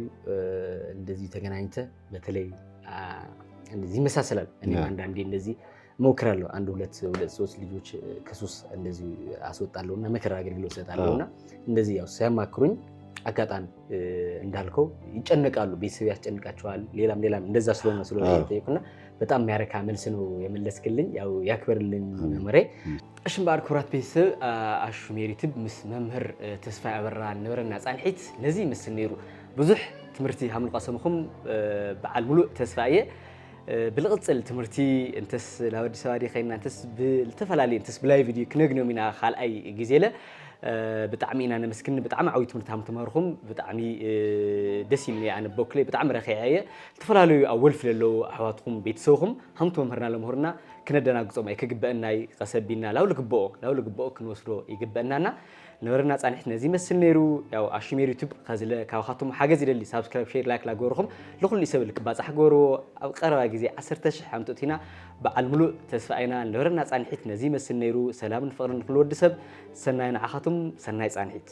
እንደዚህ ተገናኝተ በተለይ እንደዚህ ይመሳሰላል። እኔ አንዳንዴ እንደዚህ እሞክራለሁ። አንድ ሁለት ሁለት ሶስት ልጆች ከሱስ እንደዚህ አስወጣለሁ እና ምክር አገልግሎት እሰጣለሁ እና እንደዚህ ያው ሲያማክሩኝ አጋጣሚ እንዳልከው ይጨነቃሉ፣ ቤተሰብ ያስጨንቃቸዋል። ሌላም ሌላም እንደዛ ስለሆነ ስለሆነ ጠየቁና በጣም የሚያረካ መልስ ነው የመለስክልኝ። ያው ያክብርልኝ መምህሬ። እሺ እምበኣር ክቡራት ቤተሰብ፣ ኣሹ ሜሪትብ ምስ መምህር ተስፋይ ኣበራ ነበረና ፃንሒት ነዚ ይመስል ነይሩ። ብዙሕ ትምህርቲ ከም ዝቐሰምኩም በዓል ሙሉእ ተስፋ እየ። ብልቕፅል ትምህርቲ እንተስ ናብ ኣዲስ ኣበባ ከይድና፣ እንተስ ብዝተፈላለየ፣ እንተስ ብ live ቪድዮ ክነግኖም ኢና ካልኣይ ግዜ ለ። ብጣዕሚ ኢና ነመስግን። ብጣዕሚ ዓብይ ትምህርቲ ሃም ተምሃርኩም ብጣዕሚ ደስ ኢልኒ። ኣነ በኩለይ ብጣዕሚ ረኺዐ እየ። ዝተፈላለዩ ኣብ ወልፊ ለለዉ ኣሕዋትኩም ቤተሰብኩም ሃምቲ መምህርና ለምህርና ክነደናግፆም ኣይክግበአናይ። ቀሰቢና ላብ ልግብኦ ክንወስዶ ይግበአናና። ነበረና ፃንሒት ነዚ ይመስል ነይሩ። ያው ኣሽሜር ዩቱብ ከዝለ ካብኻትኩም ሓገዝ ይደሊ። Subscribe፣ share፣ like ላገበርኩም ንኩሉ ሰብ ክባፃሕ ገበርዎ። ኣብ ቀረባ ግዜ 10,000 ኣምጥእት ኢና፣ በዓል ሙሉእ ተስፋ ኢና። ነበረና ፃንሒት ነዚ ይመስል ነይሩ። ሰላምን ፍቅርን ንኩሉ ወዲ ሰብ፣ ሰናይ ንዓኻትኩም፣ ሰናይ ፃንሒት።